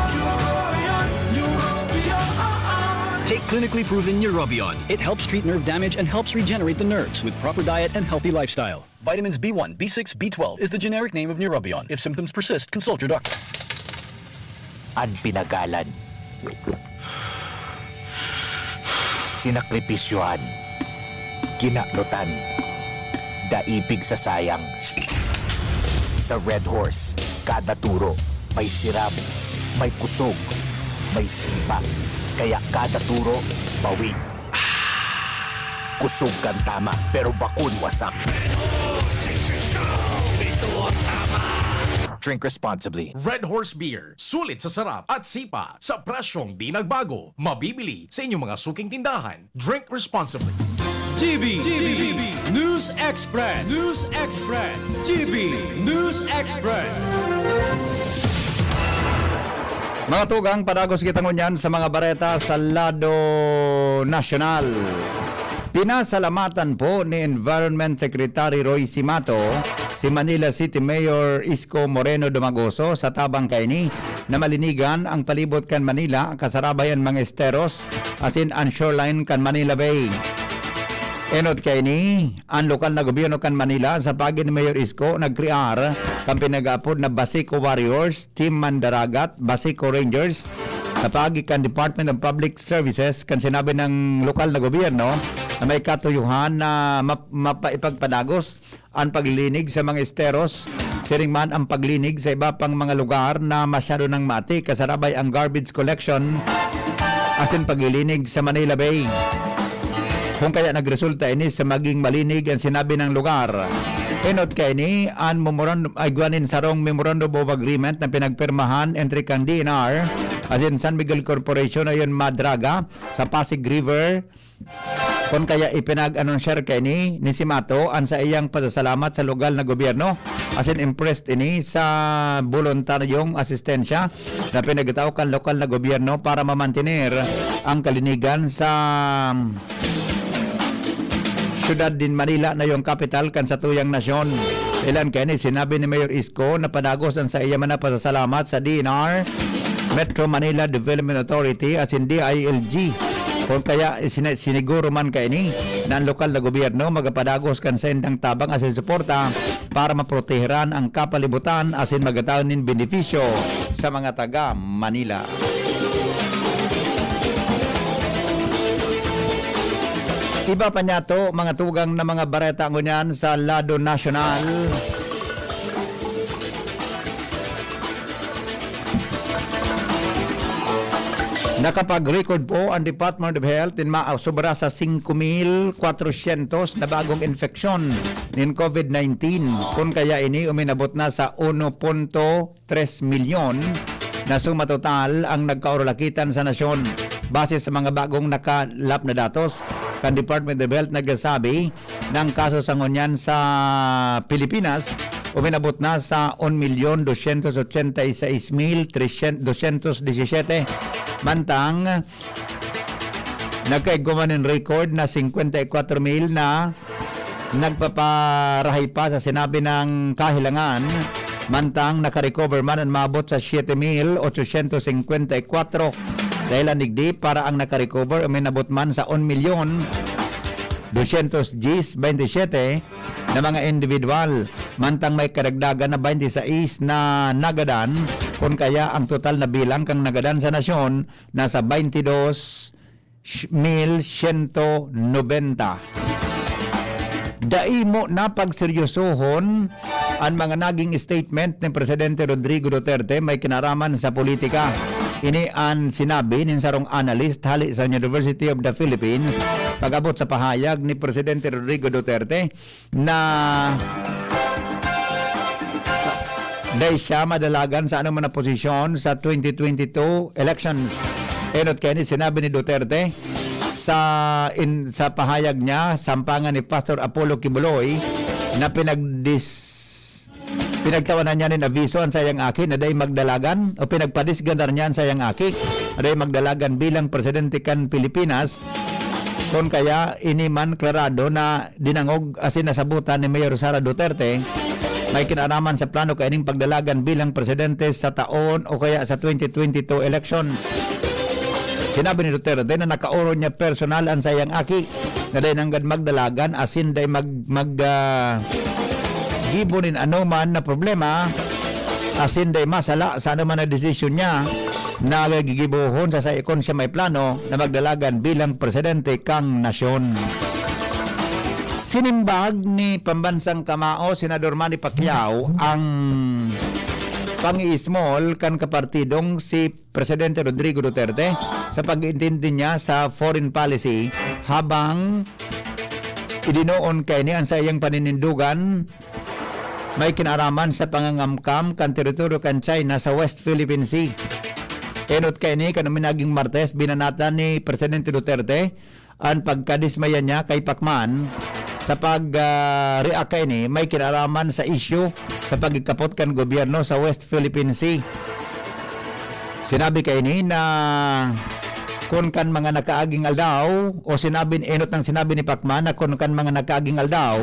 Neurobion, Neurobion, on! Take Clinically proven Neurobion. It helps treat nerve damage and helps regenerate the nerves with proper diet and healthy lifestyle. Vitamins B one, B six, B twelve is the generic name of Neurobion. If symptoms persist, consult your doctor. An pinagalan. Sinakripisyohan. Kinanutan. Daipig sa sayang. Sa Red Horse, kada turo, may siram, may kusog, may sipa. Kaya kada turo, bawig. Kusog kan tama, pero bakun wasak. Drink responsibly. Red Horse Beer, sulit sa sarap at sipa, sa presyong di nagbago. Mabibili sa inyong mga suking tindahan. Drink responsibly. G B, G B, News Express, News Express, G B, News Express. Mga tugang, padagos kita ngunyan sa mga bareta sa lado nasyonal. Pinasalamatan po ni Environment Secretary Roy Simato si Manila City Mayor Isko Moreno Domagoso sa tabang kaini na malinigan ang palibot kan Manila, kasarabay an mga esteros asin an shoreline kan Manila Bay. Enot kaini, an lokal na gobyerno kan Manila sa paagi ni Mayor Isko nagkrear kan pinag-aapod na Basico Warriors, Team Mandaragat, Basico Rangers, sa paagi kan Department of Public Services kan sinabi ng lokal na gobyerno na may katuyohan na map- mapaipagpadagos an paglinig sa mga esteros, siring man ang paglinig sa iba pang mga lugar na masyado nang maati, kasarabay ang garbage collection asin paglilinig sa Manila Bay. Kung kaya nagresulta ini sa maging malinig ang sinabi ng lugar. Enot kaini, an memorandum, ay, igwa nin sarong Memorandum of Agreement na pinagpirmahan entre kang D N R asin San Miguel Corporation ayon madraga sa Pasig River. Kun kaya ipinag-anunsyar kaini ni Simato an saiyang pasasalamat sa lokal na gobyerno asin impressed ini sa boluntaryong asistensya na pinagtao kan lokal na gobyerno para mamantener ang kalinigan sa siyudad din Manila na yung kapital kan satuyang nasyon. Ilan kaini sinabi ni Mayor Isko na padagos ang saiya man na pasasalamat sa D N R, Metro Manila Development Authority asin D I L G. Kun kaya isina- siniguro man kaini na ang lokal na gobyerno magapadagos kan saindang tabang asin suporta para maproteheran ang kapalibutan asin magataw nin benepisyo sa mga taga Manila. Iba pa niyato, mga tugang na mga bareta ngunyan sa lado nasyonal. Nakapag-record po ang Department of Health in ma- sobra sa singko mil kwatrosyentos na bagong infeksyon nin COVID nineteen. Kun kaya ini uminabot na sa uno punto tres milyon na suma total ang nagkaurulakitan sa nasyon. Base sa mga bagong nakalap na datos kan Department of Health, nagsasabi na ang kaso sa ngunyan sa Pilipinas uminabot na sa un milyon dosyentos otsenta y seis mil dosyentos disisete, mantang nagkaigwa man nin record na singkwenta y kwatro mil na nagpaparahay pa sa sinabi ng kahilangan, mantang nakarecover man an maabot sa siyete mil otsosyentos singkwenta y kwatro. Dahilan digdi, para ang nakarecover uminabot man sa un milyon dosyentos diyes bente siyete na mga individual, mantang may karagdagan na bente sais na nagadan, kun kaya ang total na bilang kan nagadan sa nasyon nasa bente dos mil siyento nobenta. Dai mo na pagseryosohon an mga naging statement ni Presidente Rodrigo Duterte may kinaraman sa politika. Ini an sinabi nin sarong analyst hali sa University of the Philippines pag-abot sa pahayag ni Presidente Rodrigo Duterte na dai siya madalagan sa anumang posisyon sa twenty twenty-two elections. Enot kaini sinabi ni Duterte sa in, sa pahayag niya sampangan ni Pastor Apollo Quiboloy na pinagdis pinagtawanan niya nin abiso an sayang aki na dai magdalagan o pinagpadisganar niya an sayang aki na dai magdalagan bilang presidente kan Pilipinas. Kun kaya ini man klarado na dinangog asin nasabutan ni Mayor Sara Duterte may kinaraman sa plano kaining pagdalagan bilang presidente sa taon o kaya sa twenty twenty-two elections. Sinabi ni Duterte na nakaorog niya personal an saiyang aki na dai nanggad magdalagan asin dai mag-, mag, ah, gibo nin anoman na problema asin dai masala sa anoman na desisyon niya na gigibohon sa saiyang, kun siya may plano na magdalagan bilang presidente kan nasyon. Sinimbag ni Pambansang Kamao, Senador Manny Pacquiao, ang pangi-small kan kapartidong si Presidente Rodrigo Duterte sa pag-iintindi niya sa foreign policy, habang idinoon kaini an saiyang paninindogan may kinaaraman sa pangangamkam kan teritoryo kan China sa West Philippine Sea. Enot kaini, kan uminaging Martes, binanatan ni Presidente Duterte an pagkadismaya niya kay Pacman sa pag, ah, react kaini may kinaaraman sa isyu sa pagkapot kan gobyerno sa West Philippine Sea. Sinabi kaini na kun kan mga nakaaging aldaw, o sinabi, enot nang sinabi ni Pacman na kun kan mga nakaaging aldaw,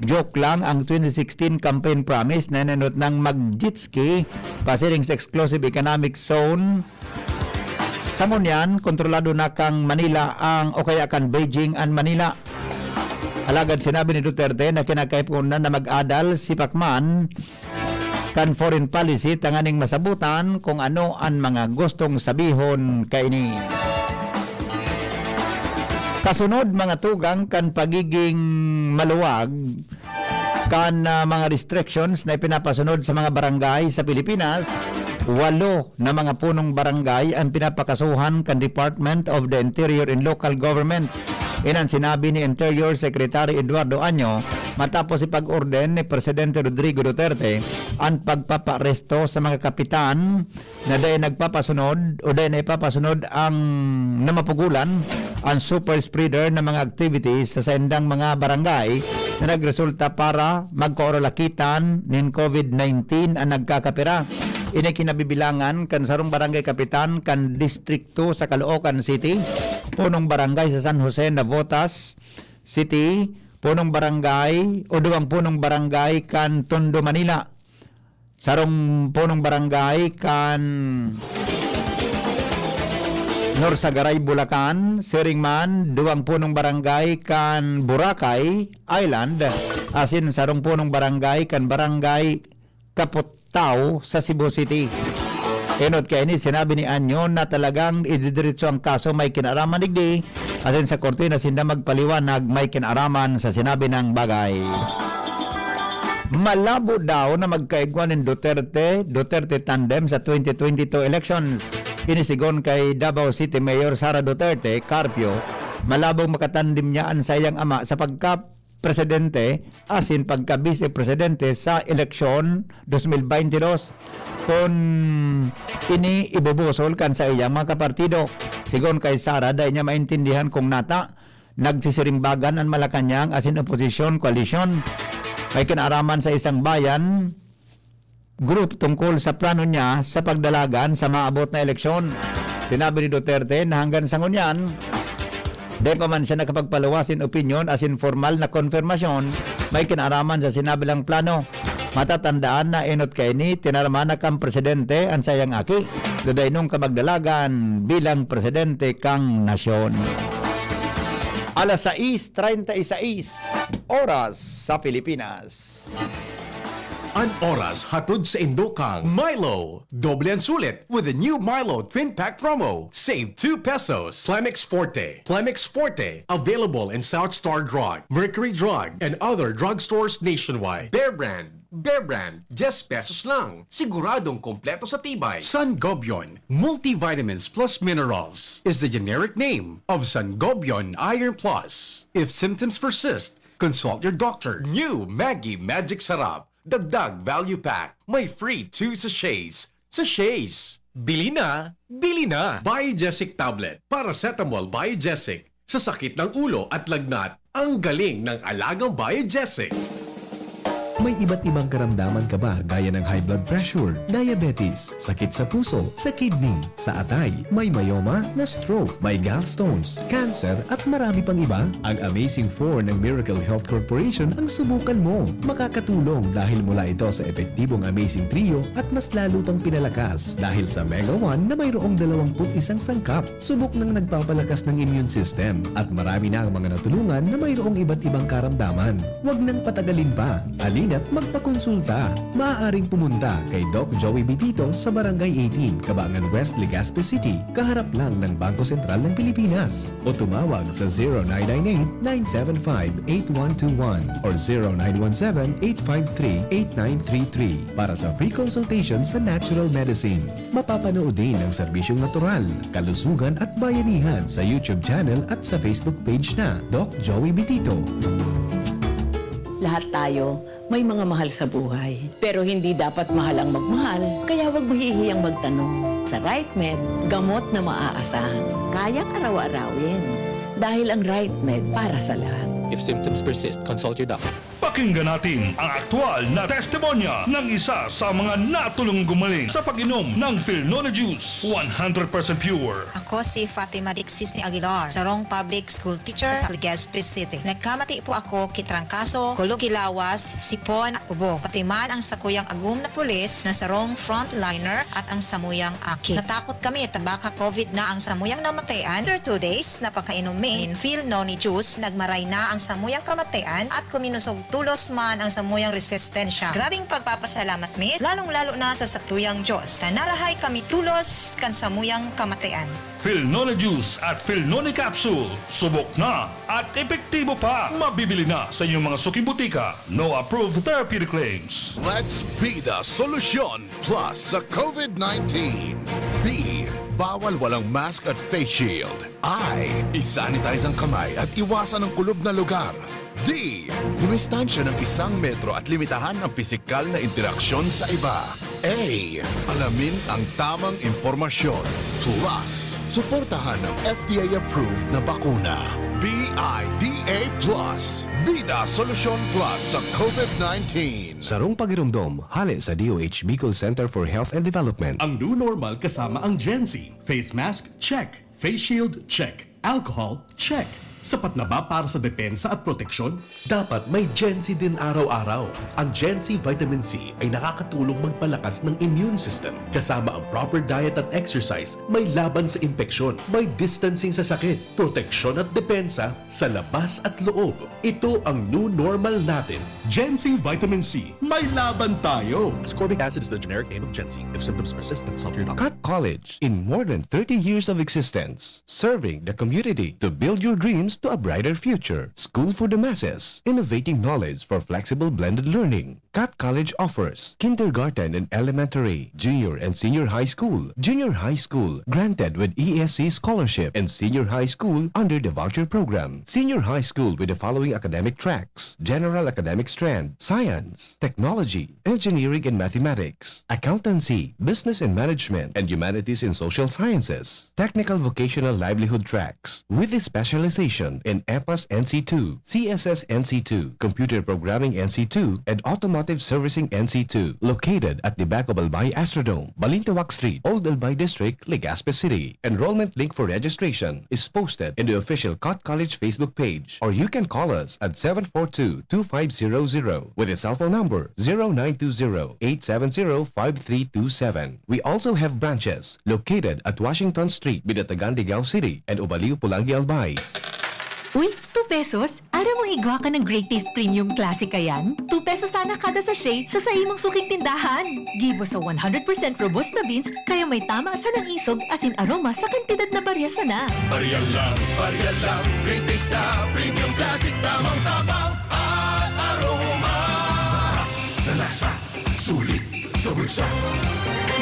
joke lang ang twenty sixteen campaign promise na enot nang mag-jet ski pasiring sa exclusive economic zone. Sa ngunyan, kontrolado na kan Manila ang, o kaya kan Beijing an Manila. Alagad sinabi ni Duterte na kinakaipuhan na mag-adal si Pacman kan foreign policy tanganing masabutan kung ano an mga gustong sabihon kaini. Kasunod, mga tugang kan pagiging maluwag kan, ah, mga restrictions na ipinapasunod sa mga barangay sa Pilipinas, walo na mga punong barangay ang pinapakasuhan kan Department of the Interior and Local Government. Iyan an sinabi ni Interior Secretary Eduardo Año matapos ipag-orden ni Presidente Rodrigo Duterte ang pagpapaaresto sa mga kapitan na dai nagpapasunod o dai naipapasunod ang namapugulan, ang super spreader na mga activities sa saindang mga barangay na nagresulta para magkaoralakitan nin COVID nineteen ang nagkakapira. Ini kinabibilangan kan sarong barangay kapitan kan distrikto sa Caloocan City, punong barangay sa San Jose Navotas City, punong barangay o duwang punong barangay kan Tondo, Manila, sarong punong barangay kan Norsagaray, Bulacan, siring man duwang punong barangay kan Boracay Island, asin sarong punong barangay kan Barangay Kaputao sa Cebu City. Enot kaini, sinabi ni Anyo na talagang ididiretso ang kaso may kinaaraman digdi, asin sa korte na sinda magpaliwanag may kinaaraman sa sinabi nang bagay. Malabo daw na magkaigwa nin Duterte, Duterte tandem sa twenty twenty-two elections. Ini sigon kay Davao City Mayor Sara Duterte Carpio, malabong makatandem niya an saiyang ama sa pagka presidente asin pagka-bise presidente sa eleksyon dos mil baynte dos, kun ini ibubusol kan saiyang mga kapartido. Sigon kay Sara, dai niya maintindihan kung nata nagsisirimbagan an Malacañang asin oposisyon koalisyon. May kinaaraman sa Isang Bayan group tungkol sa plano niya sa pagdalagan sa maabot na eleksyon. Sinabi ni Duterte na hanggang sa ngunyan, dai pa man siya nakapagpaluwas nin opinyon asin formal na konfirmasyon may kinaaraman sa sinabi lang plano. Matatandaan na enot kaini, tinarma na kan presidente an saiyang aki, dai nung ka magdalagan bilang presidente kan nasyon. Alas sais treinta y seis, oras sa Pilipinas. An oras hatod saindo kan Milo. Doble ang sulit with the new Milo Twin Pack Promo. Save two pesos. Plemex Forte. Plemex Forte. Available in South Star Drug, Mercury Drug, and other drugstores nationwide. Bear Brand. Bear Brand. Diyes pesos lang. Siguradong kompleto sa tibay. Sangobion Multivitamins Plus Minerals is the generic name of Sangobion Iron Plus. If symptoms persist, consult your doctor. New Maggi Magic Sarap. Dagdag Value Pack. May free two sachets. Sachets! Bili na! Bili na! Biogesic Tablet. Paracetamol Biogesic. Sa sakit ng ulo at lagnat, ang galing ng alagang Biogesic. May iba't ibang karamdaman ka ba gaya ng high blood pressure, diabetes, sakit sa puso, sa kidney, sa atay, may myoma, na stroke, may gallstones, cancer, at marami pang iba? Ang Amazing four ng Miracle Health Corporation ang subukan mo. Makakatulong dahil mula ito sa epektibong Amazing Trio at mas lalo pang pinalakas dahil sa Mega one na mayroong dalawang put isang sangkap. Subok nang nagpapalakas ng immune system at marami na ang mga natulungan na mayroong iba't ibang karamdaman. Huwag nang patagalin pa. Halina't magpakonsulta. Maaaring pumunta kay Doc Joey Bitito sa Barangay eighteen, Cabangan West, Legazpi City, kaharap lang ng Bangko Sentral ng Pilipinas. O tumawag sa zero nine nine eight, nine seven five, eight one two one or zero nine one seven, eight five three, eight nine three three para sa free consultation sa natural medicine. Mapapanood din ang serbisyong natural, kalusugan at bayanihan sa YouTube channel at sa Facebook page na Doc Joey Bitito. Lahat tayo may mga mahal sa buhay. Pero hindi dapat mahal ang magmahal, kaya huwag mahihiyang magtanong. Sa RightMed, gamot na maaasahan. Kayang araw-arawin. Dahil ang RightMed para sa lahat. If symptoms persist, consult your doctor. Pakinggan natin ang aktual na testimonya ng isa sa mga natulong gumaling sa pag-inom ng Filnone Juice, one hundred percent pure. Ako si Fatima Dixis ni Aguilar, sarong public school teacher sa Legazpi City. Nagkamati po ako ki trangkaso, kulog ki lawas, sipon at ubo. Pati man ang sakuyang agom na pulis na sarong frontliner at ang samuyang aki. Natakot kami ta baka COVID na ang samuyang namatayan. After two days na pagkainom mi nin Filnone juice, nagmaray na ang samuyang kamatayan at kuminosog tulos man ang samuyang resistensya. Grabing pagpapasalamat mi, lalong-lalo na sa satuyang Diyos. Nanarahay kami tulos kan samuyang kamatayan. Filnone Juice at Filnone Capsule, subok na at epektibo pa. Mabibili na sa inyong mga suking butika. No approved therapeutic claims. Let's be the solution plus sa COVID nineteen. B, bawal walang mask at face shield. I, isanitize ang kamay at iwasan ang kulob na lugar. D, dumistansya ng isang metro at limitahan ang pisikal na interaksyon sa iba. A, alamin ang tamang impormasyon. Plus, suportahan ang F D A-approved na bakuna. B I D A plus, Bida Solusyon Plus sa COVID nineteen. Sarong pagiromdom, hale sa D O H Bicol Center for Health and Development. Ang new normal kasama ang Gen Z. Face mask, check. Face shield, check. Alcohol, check. Sapat na ba para sa depensa at proteksyon? Dapat may Gen Z din araw-araw. Ang Gen Z Vitamin C ay nakakatulong magpalakas ng immune system, kasama ang proper diet at exercise, may laban sa impeksyon, may distancing sa sakit, proteksyon at depensa sa labas at loob. Ito ang new normal natin. Gen Z Vitamin C, may laban tayo! Ascorbic acid is the generic name of Gen Z. If symptoms persist, consult your doctor. Cat College, in more than thirty years of existence, serving the community to build your dreams to a brighter future. School for the masses, innovating knowledge for flexible blended learning. Cat College offers kindergarten and elementary, junior and senior high school, junior high school granted with E S C scholarship, and senior high school under the voucher program. Senior high school with the following academic tracks: general academic strand, science, technology, engineering and mathematics, accountancy, business and management, and humanities and social sciences, technical vocational livelihood tracks, with a specialization in EPAS N C two, C S S N C two, computer programming N C two, and automotive servicing N C two, located at the back of Albay Astrodome, Balintawak Street, Old Albay District, Legazpi City. Enrollment link for registration is posted in the official Cat College Facebook page, or you can call us at seven four two, two five zero zero with a cell phone number zero nine two zero, eight seven zero, five three two seven. We also have branches located at Washington Street, Binatagan, Digao City, and Ubaliw, Polangui, Albay. Uy, two pesos? Aram mo igwa ka ng Great Taste Premium Classic kayan? Two pesos sana kada sachet sa saimong suking tindahan. Gibo sa one hundred percent robusta beans, kaya may tama sanang isog asin aroma sa kantidad na barya sana. Barya lang, barya lang, Great Taste na Premium Classic, tamang tabang at aroma. Sarap na lasa, sulit sa bulsa.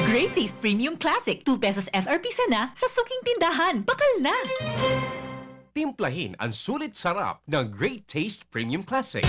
Great Taste Premium Classic, two pesos S R P sana sa suking tindahan. Bakal na! Timplahin ang sulit sarap ng Great Taste Premium Classic.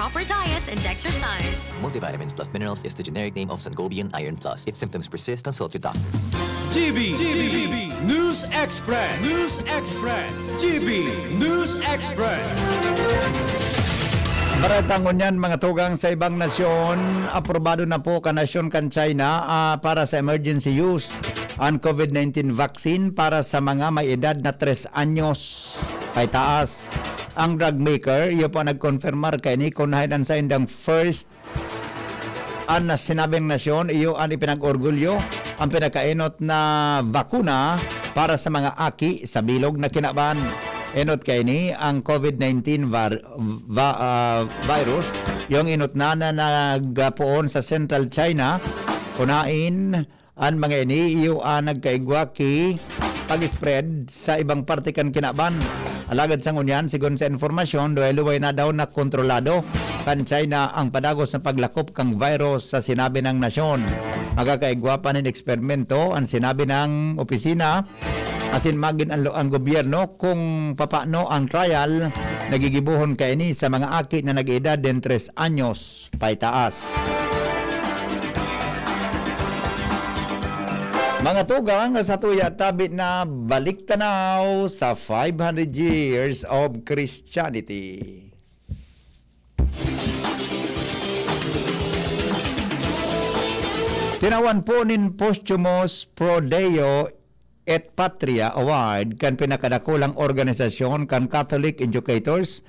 Proper diet and exercise. Multivitamins plus minerals is the generic name of Sangobion Iron Plus. If symptoms persist, consult your doctor. G B, G B, News Express, News Express, G B, News Express. Baretang ngunyan, mga tugang, sa ibang nasyon, aprobado na po kan nasyon kan China ah, para sa emergency use an COVID nineteen vaccine para sa mga may edad na tres anyos paitaas. Ang drug maker, iyo po nagkonfirmar kaini kun haen an saindang first an sinabing nasyon, iyo an ipinag-orgulyo, ang pinakaenot na bakuna para sa mga aki sa bilog na kinaban. Enot kaini ang COVID nineteen var- va- ah, virus, yung enot na na nagpoon sa Central China, kunain an mga ini iyo an nagkaigwa ki pag-spread sa ibang parte kan kinaban. Alagad sa ngunyan, sigon sa informasyon, luway-luway na daw na kontrolado kan China ang padagos na paglakop kan virus sa sinabi nang nasyon. Magkakaigwa pa nin eksperimento an sinabi nang opisina asin magin ang, ang gobyerno kung papano ang trial na gigibohon kaini sa mga aki na nag-edad den tres anyos paitaas. Mga tugang, sa tuya tabi na balik tanaw sa five hundred years of Christianity. Tinawan po nin posthumous Pro Deo et Patria Award kan pinakadakulang organisasyon kan Catholic educators,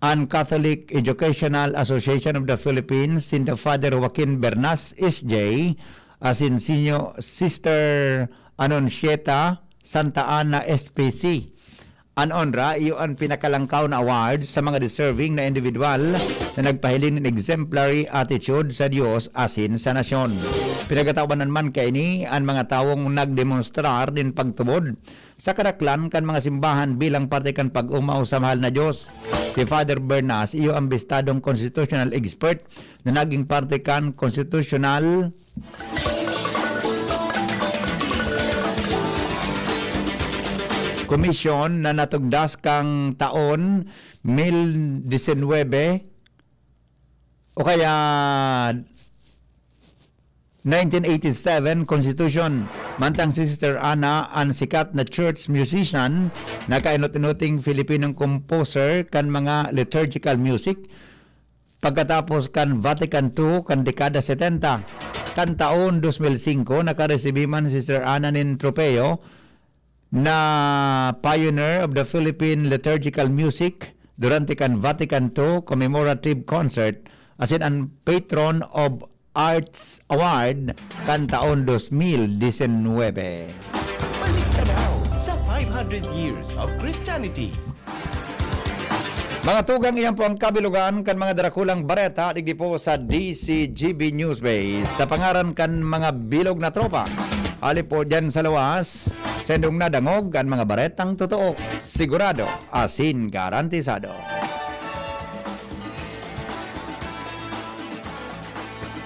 an Catholic Educational Association of the Philippines, sinda Father Joaquin Bernas, S J, asin Sinyo, Sister Annunciata Santa Ana, S P C. An onra, iyo an pinakalangkaw na award sa mga deserving na individual na nagpahiling nin exemplary attitude sa Dios asin sa nasyon. Pinagatawanan man kaini an mga tawong nagdemonstrar nin pagtubod sa kadaklan kan mga simbahan bilang parte kan pag-omaw sa mahal na Dios. Si Father Bernas, iyo an bistadong constitutional expert na naging parte kan constitutional komisyon na natugdas kan taon mil disinwebe o kaya nineteen eighty-seven Constitution. Mantang si Sister Ana, an sikat na church musician, nakainot-inoting Filipinong composer kan mga liturgical music, pagkatapos kan Vatican two kan dekada setenta. Kan taon dos mil singko, nakaresibi man si Sister Ana nin tropeyo na Pioneer of the Philippine Liturgical Music durante kan Vatican two Commemorative Concert asin an Patron of Arts Award kan taon dos mil disinwebe. Balik tanaw sa five hundred years of Christianity. Mga tugang, iyan po ang kabilugan kan mga darakulang bareta digdi po sa D C G B Newsbase. Sa pangaran kan mga bilog na tropa, hali po diyan sa luwas, sendong nadangog an mga baretang totoo, sigurado asin garantisado.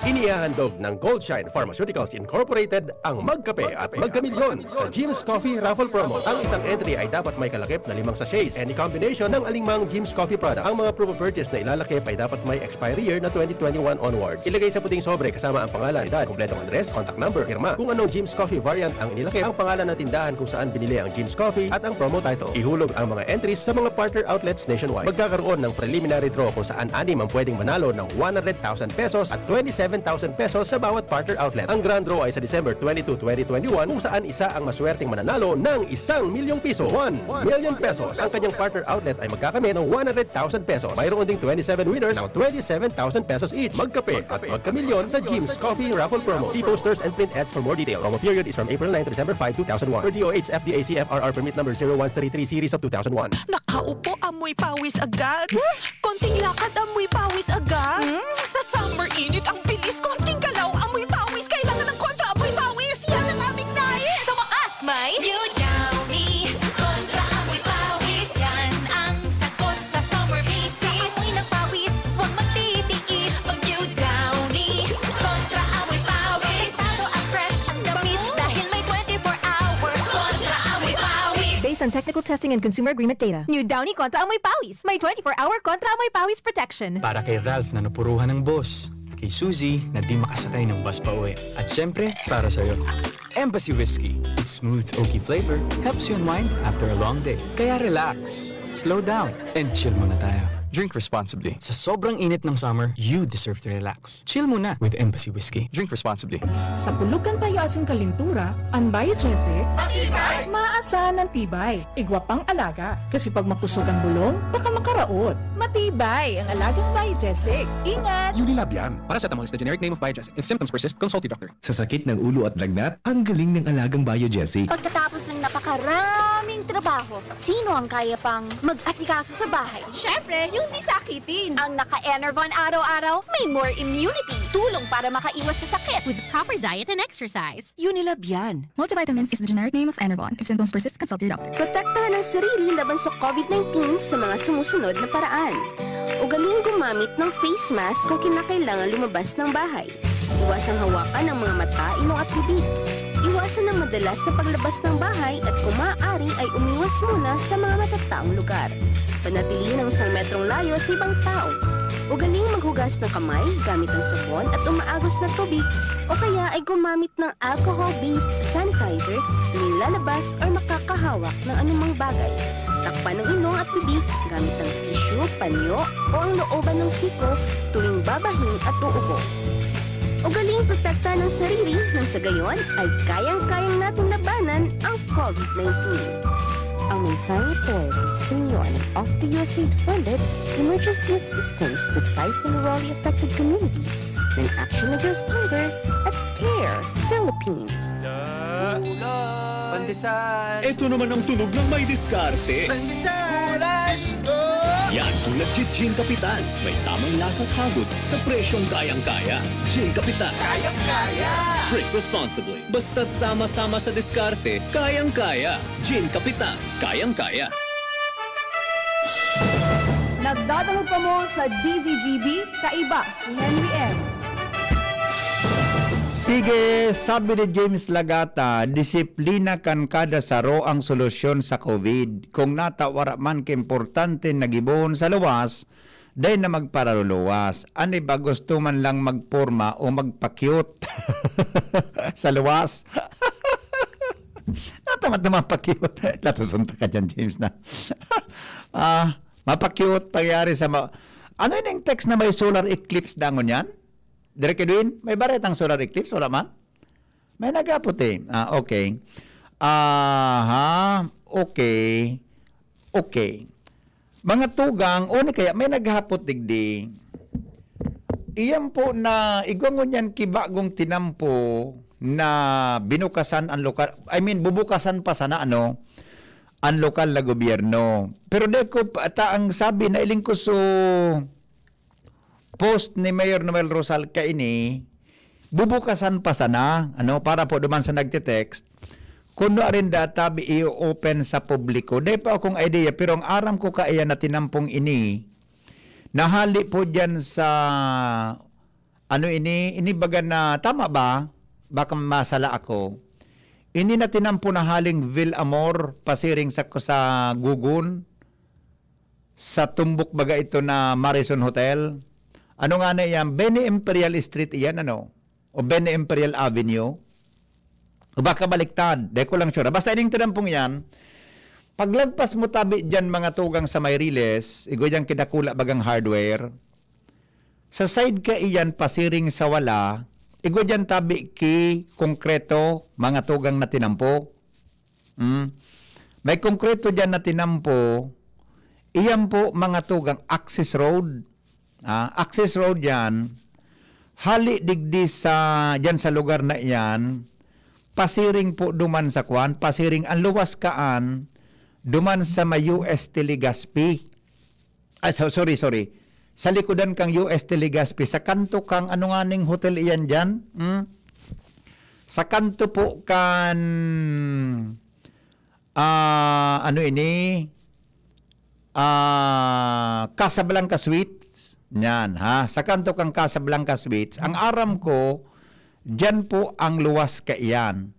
Inihahandog ng Goldshine Pharmaceuticals Incorporated ang Magkape at Magkamilyon sa Jim's Coffee Raffle Promo. Ang isang entry ay dapat may kalakip na limang sachets, any combination ng alingmang Jim's Coffee product. Ang mga proof of purchase na ilalakip ay dapat may expiry year na twenty twenty-one onwards. Ilagay sa puting sobre kasama ang pangalan, edad, kompletong address, contact number, pirma. Kung anong Jim's Coffee variant ang inilakip, ang pangalan ng tindahan kung saan binili ang Jim's Coffee at ang promo title. Ihulog ang mga entries sa mga partner outlets nationwide. Magkakaroon ng preliminary draw kung saan anim ang pwedeng manalo ng one hundred thousand pesos at twenty-seven thousand pesos sa bawat partner outlet. Ang grand draw ay sa December twenty-two, twenty twenty-one, kung saan isa ang maswerteng mananalo ng isang milyong piso. One million pesos. Ang kanyang partner outlet ay magkakamit ng one hundred thousand pesos. Mayroon ding twenty-seven winners ng twenty-seven thousand pesos each. Magkape at magkamilyon sa Jim's Coffee Raffle Promo. See posters and print ads for more details. Promo period is from April nine to December five, two thousand one. Per D O H F D A C F R R permit number zero one three three series of two thousand one. Nakaupo, amoy pawis agad. Konting lakad, amoy pawis agad. Hmm? Sa summer init, ang bilis. Konting galaw, amoy pawis. Kailangan ng kontra amoy pawis. Yan ang aming nais. Sa wakas, may New Downy Kontra Amoy Pawis. Yan ang sagot sa summer visit. Sa amoy ng pawis, huwag magtitiis. Mag New Downy Kontra Amoy Pawis. Delikado at fresh ang damit dahil may twenty-four hour Kontra Amoy Pawis. Based on technical testing and consumer agreement data. New Downy Kontra Amoy Pawis. May twenty-four hour Kontra Amoy Pawis protection. Para kay Ralph na napuruhan ng boss. Kay Suzy na di makasakay ng bus pa uwi. At syempre, para sa'yo. Embassy Whiskey. Its smooth, oaky flavor helps you unwind after a long day. Kaya relax, slow down, and chill muna tayo. Drink responsibly. Sa sobrang init ng summer, you deserve to relax. Chill muna with Embassy Whiskey. Drink responsibly. Sa pulugan payo asin kalintura, an Biogesic, matibay, maasan an tibay. Igwa pang alaga, kasi pag makusog ang bulong, baka makaraot. Matibay ang alagang Biogesic. Ingat! Unilab yan. Paracetamol is the generic name of Biogesic. If symptoms persist, consult your doctor. Sa sakit ng ulo at lagnat, ang galing ng alagang Biogesic. Pagkatapos ng napakaraming trabaho, sino ang kaya pang mag-asikaso sa bahay? Siyempre, yung di sakitin. Ang naka-Enervon araw-araw, may more immunity. Tulong para makaiwas sa sakit. With proper diet and exercise. Unilab yan. Multivitamins is the generic name of Enervon. If symptoms persist, consult your doctor. Protektahan ang sarili laban sa COVID nineteen sa mga sumusunod na paraan. Ugaling gumamit ng face mask kung kinakailangan lumabas ng bahay. Iwasang hawakan ang mga mata, ilong at bibig. Iwasan ang madalas na paglabas ng bahay at kung maaari ay umiwas muna sa mga matataong lugar. Panatilihin ang isang metrong layo sa ibang tao. Ugaling maghugas ng kamay gamit ang sabon at umaagos na tubig o kaya ay gumamit ng alcohol-based sanitizer tuwing lalabas or makakahawak ng anumang bagay. Takpan ang ilong at bibig gamit ang tissue, panyo o ang looban ng siko tuwing babahing at uubo. Ugaling protektahan ang sarili nang sa gayon ay kayang-kayang natin labanan ang COVID nineteen. Ang mensaheng ito ay hatid sa inyo ng Off the U S A I D funded Emergency Assistance to Typhoon Raleigh Affected Communities ng Action Against Hunger at CARE Philippines. Pandesal. Ito naman ang tunog ng may diskarte. Pandesal. Gulay. Gusto. Yan ang legit Gin Kapitan. May tamang lasa at hagod sa presyong kayang-kaya. Gin Kapitan. Kayang-kaya. Drink responsibly. Basta't sama-sama sa diskarte, kayang-kaya. Gin Kapitan. Kayang-kaya. Nagdadangog kamo sa D Z G B, kaiba si Henry M. Sige, sabi ni James Lagata, disiplina kan kada saro ang solusyon sa COVID. Kung nata wara man kaimportante na gibohon sa luwas, dai na magparaluluwas. An iba gusto man lang magporma o magpa-cute sa luwas. Nata man na magpa-cute. Latuson ta ka dyan, James, na. Ah, mapa-cute, pangyari sa ma-, ano yun yung text na may solar eclipse dangon yan? Direk Edwin, may baretang solar eclipse? Wala man? May nagapot eh. Ah, okay. Aha, okay. Okay. Mga tugang, o ni kaya may naghapot digdi. Iyan po na igwa ngunyan ki bagong tinampo na binukasan ang lokal, I mean, bubukasan pa sana, ano, ang lokal na gobyerno. Pero di ko pa, ta, ang sabi na iling ko so post ni Mayor Noel Rosal kaini, bubukasan pa sana, ano, para po duman sa nagte-text, kuno arin data bi i-open sa publiko. Dai pa akong idea, pero ang aram ko kaiyan na tinampong ini, nahali po diyan sa, ano ini, ini baga na, tama ba? Baka masala ako. Ini na tinampo na haling Villamor, pasiring sa, sa Gugun, sa tumbok baga ito na Marison Hotel. Ano nga na iyan? Beni Imperial Street iyan, ano? O Beni Imperial Avenue? O baka baliktad? Di ko lang sure. Basta ining tinampong iyan, paglagpas mo tabi dyan mga tugang sa Mayriles, igo dyan kidakula bagang hardware, sa side ka iyan pasiring sa wala, igo dyan tabi ki konkreto mga tugang na tinampo. Mm. May konkreto dyan na tinampo, iyan po mga tugang access road. Ah, access road yan, hali digdi sa, dyan sa lugar na iyan, pasiring po duman sa kwan, pasiring ang luwas kaan, duman sa may U S T Legazpi. Ay, so, sorry, sorry. Sa likodan kang U S T Legazpi, sa kanto kang, ano nga ning hotel iyan dyan? Hmm? Sa kanto po kan, ah, ano ini? Ah, Casablanca Suites. Yan, ha? Sa kanto kang Casablanca Suites. Ang aram ko, dyan po ang luwas kaiyan.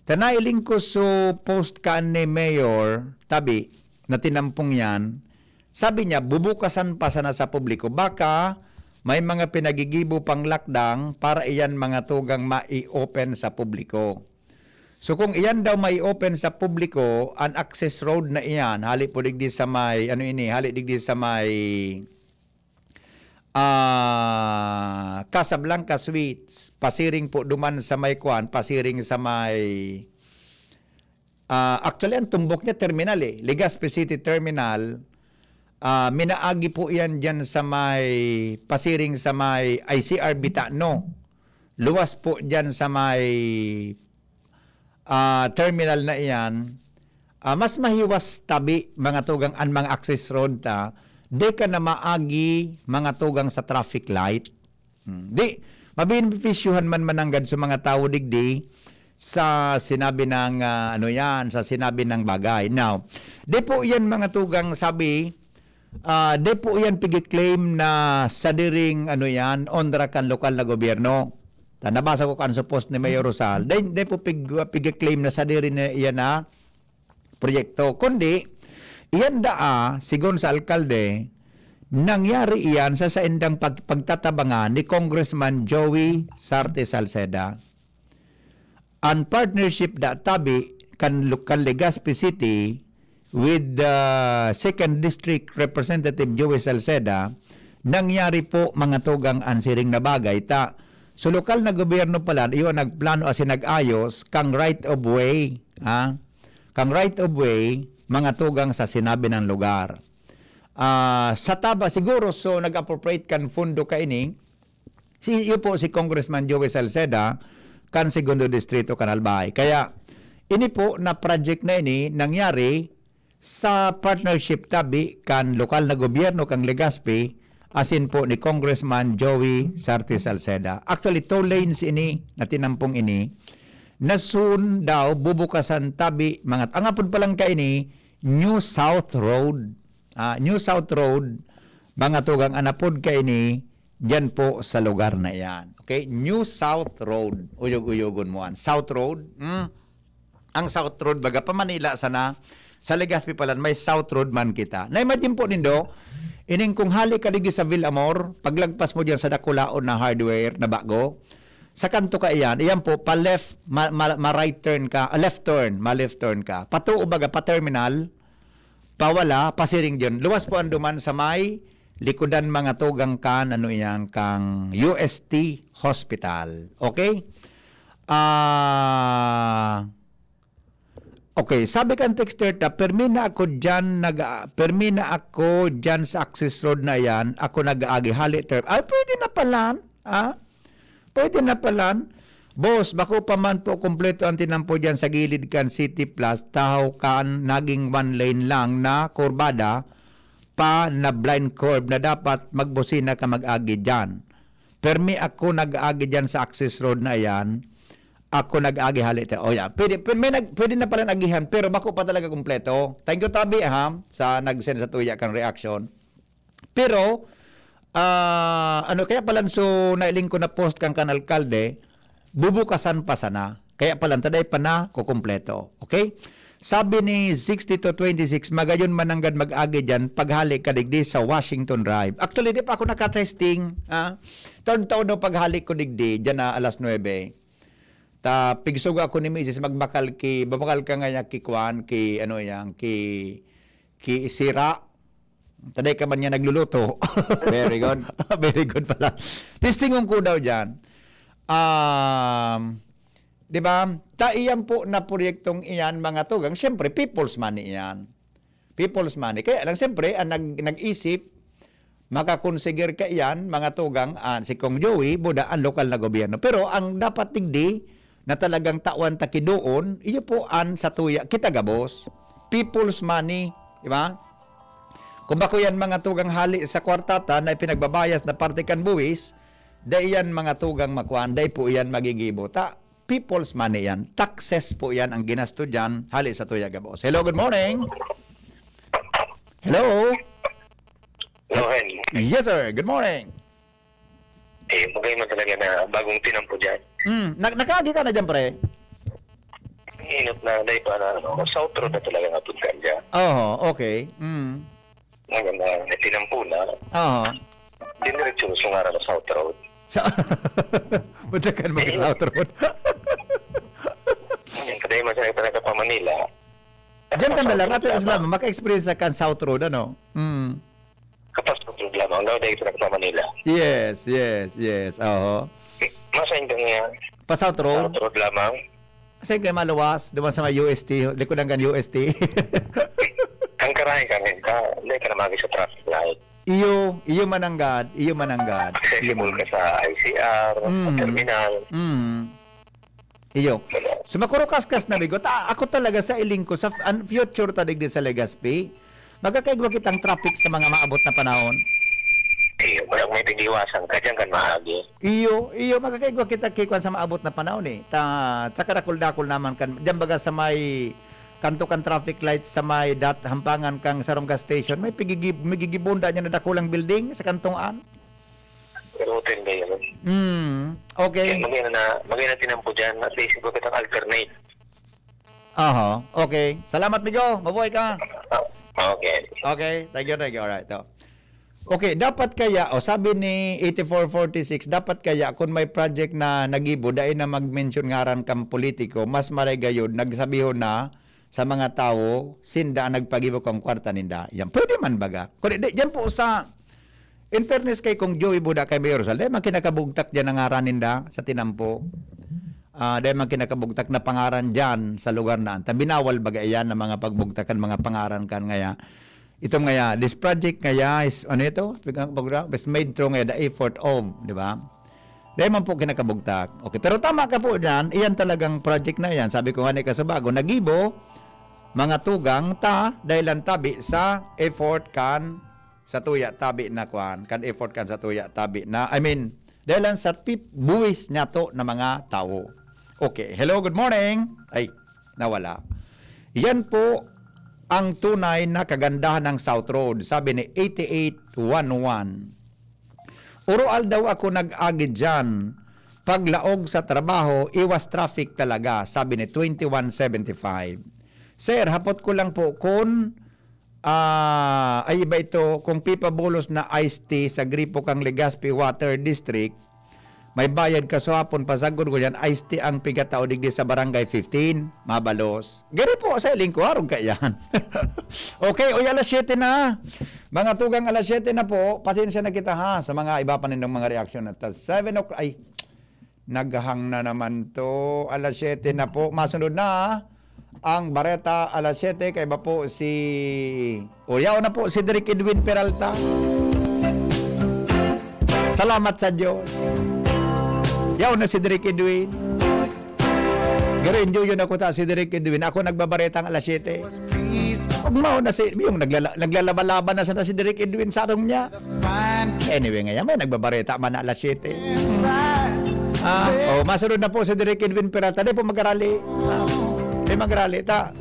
Ta nailing ko so post kan ni Mayor Tabi na tinampong yan. Sabi niya, bubukasan pa sana sa publiko. Baka may mga pinagigibo pang lakdang para iyan mga tugang mai-open sa publiko. So kung iyan daw mai-open sa publiko, an access road na iyan, hali po digdi sa may, ano ini, hali digdi sa may ah, Casablanca Suites, pasiring po duman sa may kuan, pasiring sa may, ah, actually, ang tumbok niya terminal eh, Legazpi City Terminal. Ah, minaagi po yan dyan sa may, pasiring sa may I C R Bitano. Luwas po dyan sa may ah, terminal na iyan, ah, mas mahiwas tabi, mga tugang, an mga access road ta, di ka na maagi, mga tugang, sa traffic light. Hmm. Di, mabenepisyuhan man mananggad sa mga tawo digdi sa sinabi ng, ah, ano yan, sa sinabi ng bagay. Now, di po yan, mga tugang, sabi, ah, di po yan pigi-claim na sadiring, ano yan, onra kan lokal na gobyerno. Ta nabasa ko kan sa post ni Mayor Rosal, dai, dai po pig-, pig-claim na sadiri na iyan na proyekto. Kundi, iyan daa, sigon sa alkalde, nangyari iyan sa saindang pag-, pagtatabangan ni Congressman Joey Sarte Salceda. An partnership da tabi kan lu-, kan Legazpi City with the second District Representative Joey Salceda, nangyari po, mga tugang, an siring na bagay. Ta, so lokal na gobyerno pala, iyo ang nagplano asin nag-ayos kang right of way, ha? Kang right of way, mga tugang, sa sinabi ng lugar. Ah, sa taba, siguro, so nag-appropriate kan fundo kaini, si, iyo po si Congressman Joey Salceda, kan Segundo Distrito, kan Albay. Kaya, ini po na project na ini nangyari sa partnership tabi kan lokal na gobyerno kang Legazpi, asin po ni Congressman Joey Sarte Salceda. Actually, two lanes ini na tinampong ini, na soon daw bubukasan tabi, mga, ang apod pa lang kaini, New South Road. Ah, New South Road, mga tugang, an apod kaini, diyan po sa lugar na iyan. Okay? New South Road. Uyog-uyogon mo an South Road. Hmm? Ang South Road, baga, pa Manila sana. Sa Legazpi pala, may South Road man kita. Na-imagine po nindo, ining kung hali ka digdi sa Villamor, paglagpas mo diyan sa dakulaon na hardware na bago, sa kanto ka iyan, iyan po, pa left, ma, ma, ma right turn ka, ah, left turn, ma left turn ka. Patuo baga, pa terminal, pawala, pasiring diyan. Luwas po an duman sa may likodan, mga tugang, kan, ano iyan, kang U S T Hospital. Okay? Ah, okay, sabi kan texter ta, "Permi na ako diyan, nag-, permi na ako diyan sa access road na iyan, ako nag-aagi, hali term." Ay, pwede na palan, ah? Pwede na palan. Boss, bako pa man po kumpleto ang tinampo diyan sa gilid kan City Plus, tahaw kan naging one lane lang na kurbada pa na blind curve na dapat magbusina ka mag-agi diyan. Permi ako nag-agi diyan sa access road na iyan. Ako nag-agi hali ta. O yan. Pwede, pwede, may nag-, pwede na palan agihan, pero bako pa talaga kumpleto. Thank you, Tabi, ha, sa nag-send sa tuya kang reaction. Pero, ah, ano, kaya palan so nailing ko na post kan kan alkalde, bubukasan pa sana. Kaya palan, taday pa na kukumpleto. Okay? Sabi ni sixty to twenty-six, magayon mananggad mag-agi diyan, paghali ka digdi sa Washington Drive. Actually, di pa ako nakatesting, ha? Taon-taon daw paghali ko digdi, diyan na alas nuebe. Ta, pigsugo ako ni misis, magbakal ki, babakal ka nga ki kwan, ki, ano yan, ki, ki sira. Taday ka man niya nagluluto. Very good. Very good pala. Testingon ko daw diyan. Um, di ba? Ta iyan po na proyektong iyan, mga tugang, siyempre, people's money iyan. People's money. Kaya lang, siyempre, ang nag-, nag-isip, makakonsigir ka iyan, mga tugang, ah, si Kong Joey, buda ang lokal na gobyerno. Pero ang dapat digdi, na talagang tawan ta ki doon, iyo po an satuya kita gabos. People's money, di ba? Kung bako yan, mga tugang, hali sa kwartata na ipinagbabayas na parte kan buwis, dai yan, mga tugang, makuan, dai po yan magigibo. Ta, people's money yan. Taxes po yan ang ginasto dyan, hali satuya gabos. Hello, good morning. Hello. Hello, Hen. Yes, sir. Good morning. Eh, bagay man talaga na bagong tinampo dyan. Mm, na- nakaagi ka na dyan, pre? Inot na, dai pa na, ano, South Road na talaga nga punta dyan. Oo, okay. Mm. Ngayon na, tinampo na. Oo. Diniretso ko sa ngaran na South Road. Sa, punta ka naman sa South Road. Ngayon, kadai man sa nagtanaka pa Manila. Diyan ka na lang, at least South Road lamang, maka-experience ka kan South Road, ano? Mm. Kapag South Road lamang, no? Dahil sa nagpa Manila. Yes, yes, yes. Oho. Masain ka niya? Pa South Road? South Road lamang. Kasi kayo maluwas, duman sa may U S T, likod hanggang U S T. Ang karahay ka, men, ka, hindi ka na magi sa traffic light. Iyo, iyo mananggad, iyo mananggad. Accessible ka sa I C R, sa Mm. terminal. Mm. Iyo. Wala. So, makurukaskas na, bigot. Ah, ako talaga sa iling ko, sa f-, an future ta digdi sa Legazpi, magkakaigwa kitang traffic sa mga maabot na panahon. Iyo, walang may pag-iwasan ka dyan kan maagi. Iyo, iyo, magkakaigwa kita kikwan sa maabot na panahon, eh. Ta, sa karakol-dakol naman kan, dyan baga sa may kanto kan traffic light sa may dat-, hampangan kang sarong gas station, may pigigi-, may gigibonda niya na dakulang building sa kantong an. Pero hotel na yun. Hmm, okay. Kaya maganda na, maganda tinampo dyan. At least, iba kitang alternate. Aha, okay. Salamat, Migo. Mabuhay ka. Ah, okay. Okay, thank you, thank you. Alright, to. Okay, dapat kaya, o sabi ni eighty-four forty-six, dapat kaya kung may project na nagibo, dai na mag-mention ngaran kang politiko, mas maray gayod, nagsabihon na sa mga tawo, sinda ang nagpagibo kang kwarta ninda. Yan, pwede man baga. Kung di, di, yan po sa, in fairness kay Kong Joey Buda kay Mayor Sal, dai man kinakabugtak dyan ang ngaran ninda sa tinampo. Ah, dai man kinakabugtak na pangaran dyan sa lugar na anta. Binawal baga iyan ang mga pagbugtakan, mga pangaran kan ngaya. Ito ngaya, this project ngaya is, ano ito? Is made through ngaya the effort of, di ba? Dai man po kinakabugtak. Okay, pero tama ka po dyan. Iyan talagang project na iyan. Sabi ko nga ni kasubago, nagibo, mga tugang ta, dahil lang tabi sa effort kan sa tuya tabi na kwan, kan effort kan sa tuya tabi na, I mean, dahil lang sa pip-, buwis niya to na mga tao. Okay, hello, good morning. Ay, nawala. Yan po ang tunay na kagandahan ng South Road, sabi ni eighty-eight one one. Uro aldaw ako nag-agi dyan. Paglaog sa trabaho, iwas traffic talaga, sabi ni twenty-one seventy-five. Sir, hapot ko lang po kung, ah, ay iba ito, kung pipabulos na iced tea sa gripo kang Legazpi Water District, may bayad ka sa hapon, pasagod ko yan, iced tea ang pigatao digdi sa Barangay fifteen, mabalos. Gari po, sa iling ko, arog ka yan. Okay, uy, alas siyete na. Mga tugang, alas siyete na po. Pasensya na kita, ha, sa mga iba pa nindong mga reaksyon. At, uh, seven o'clock, ay, naghang na naman to. Alas siyete na po. Masunod na, ha? Ang Bareta, alas siyete, kaiba po si, o, yaon na po, si Derek Edwin Peralta. Salamat sa Diyos. Yaon na si Derek Edwin. Pero enjoy yun ako ta, si Derek Edwin. Ako nagbabareta ang alas siyete. Huwag mo na si, yung naglala-, naglalaba-laba na sana si Derek Edwin sa arong niya. Anyway, ngayon may nagbabareta man na alas siyete. Ah, oh, masunod na po si Derek Edwin Peralta. Di po mag-arali. Ah, di mag-arali. Ta,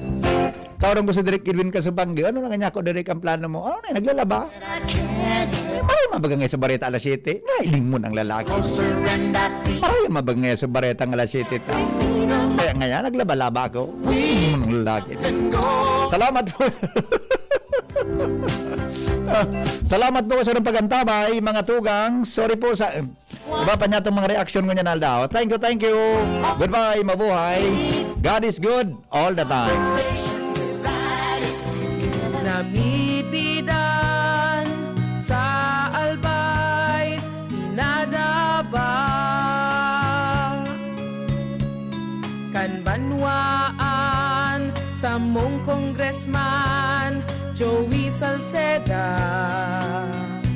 kaurang ko si Derek Edwin Kasubanggi. Ano na nga niya ako, Derek, ang plano mo? Oh, na, naglalaba. Eh, maray mabaga nga sa bareta alas siyete. Nailing mo ng lalaki. Maray mabaga nga sa bareta ng alas siyete. Ta. Kaya nga yan, naglaba-laba ako. Nailing mo ng lalaki. Salamat po. Salamat po sa inyong pag-antabay, mga tugang. Sorry po sa, iba pa niya itong mga reaksyon ko niya na aldaw. Thank you, thank you. Goodbye, mabuhay. God is good all the time. Namipidan sa albay, pinadaba kan banwaan, samong Congressman Joey Salceda.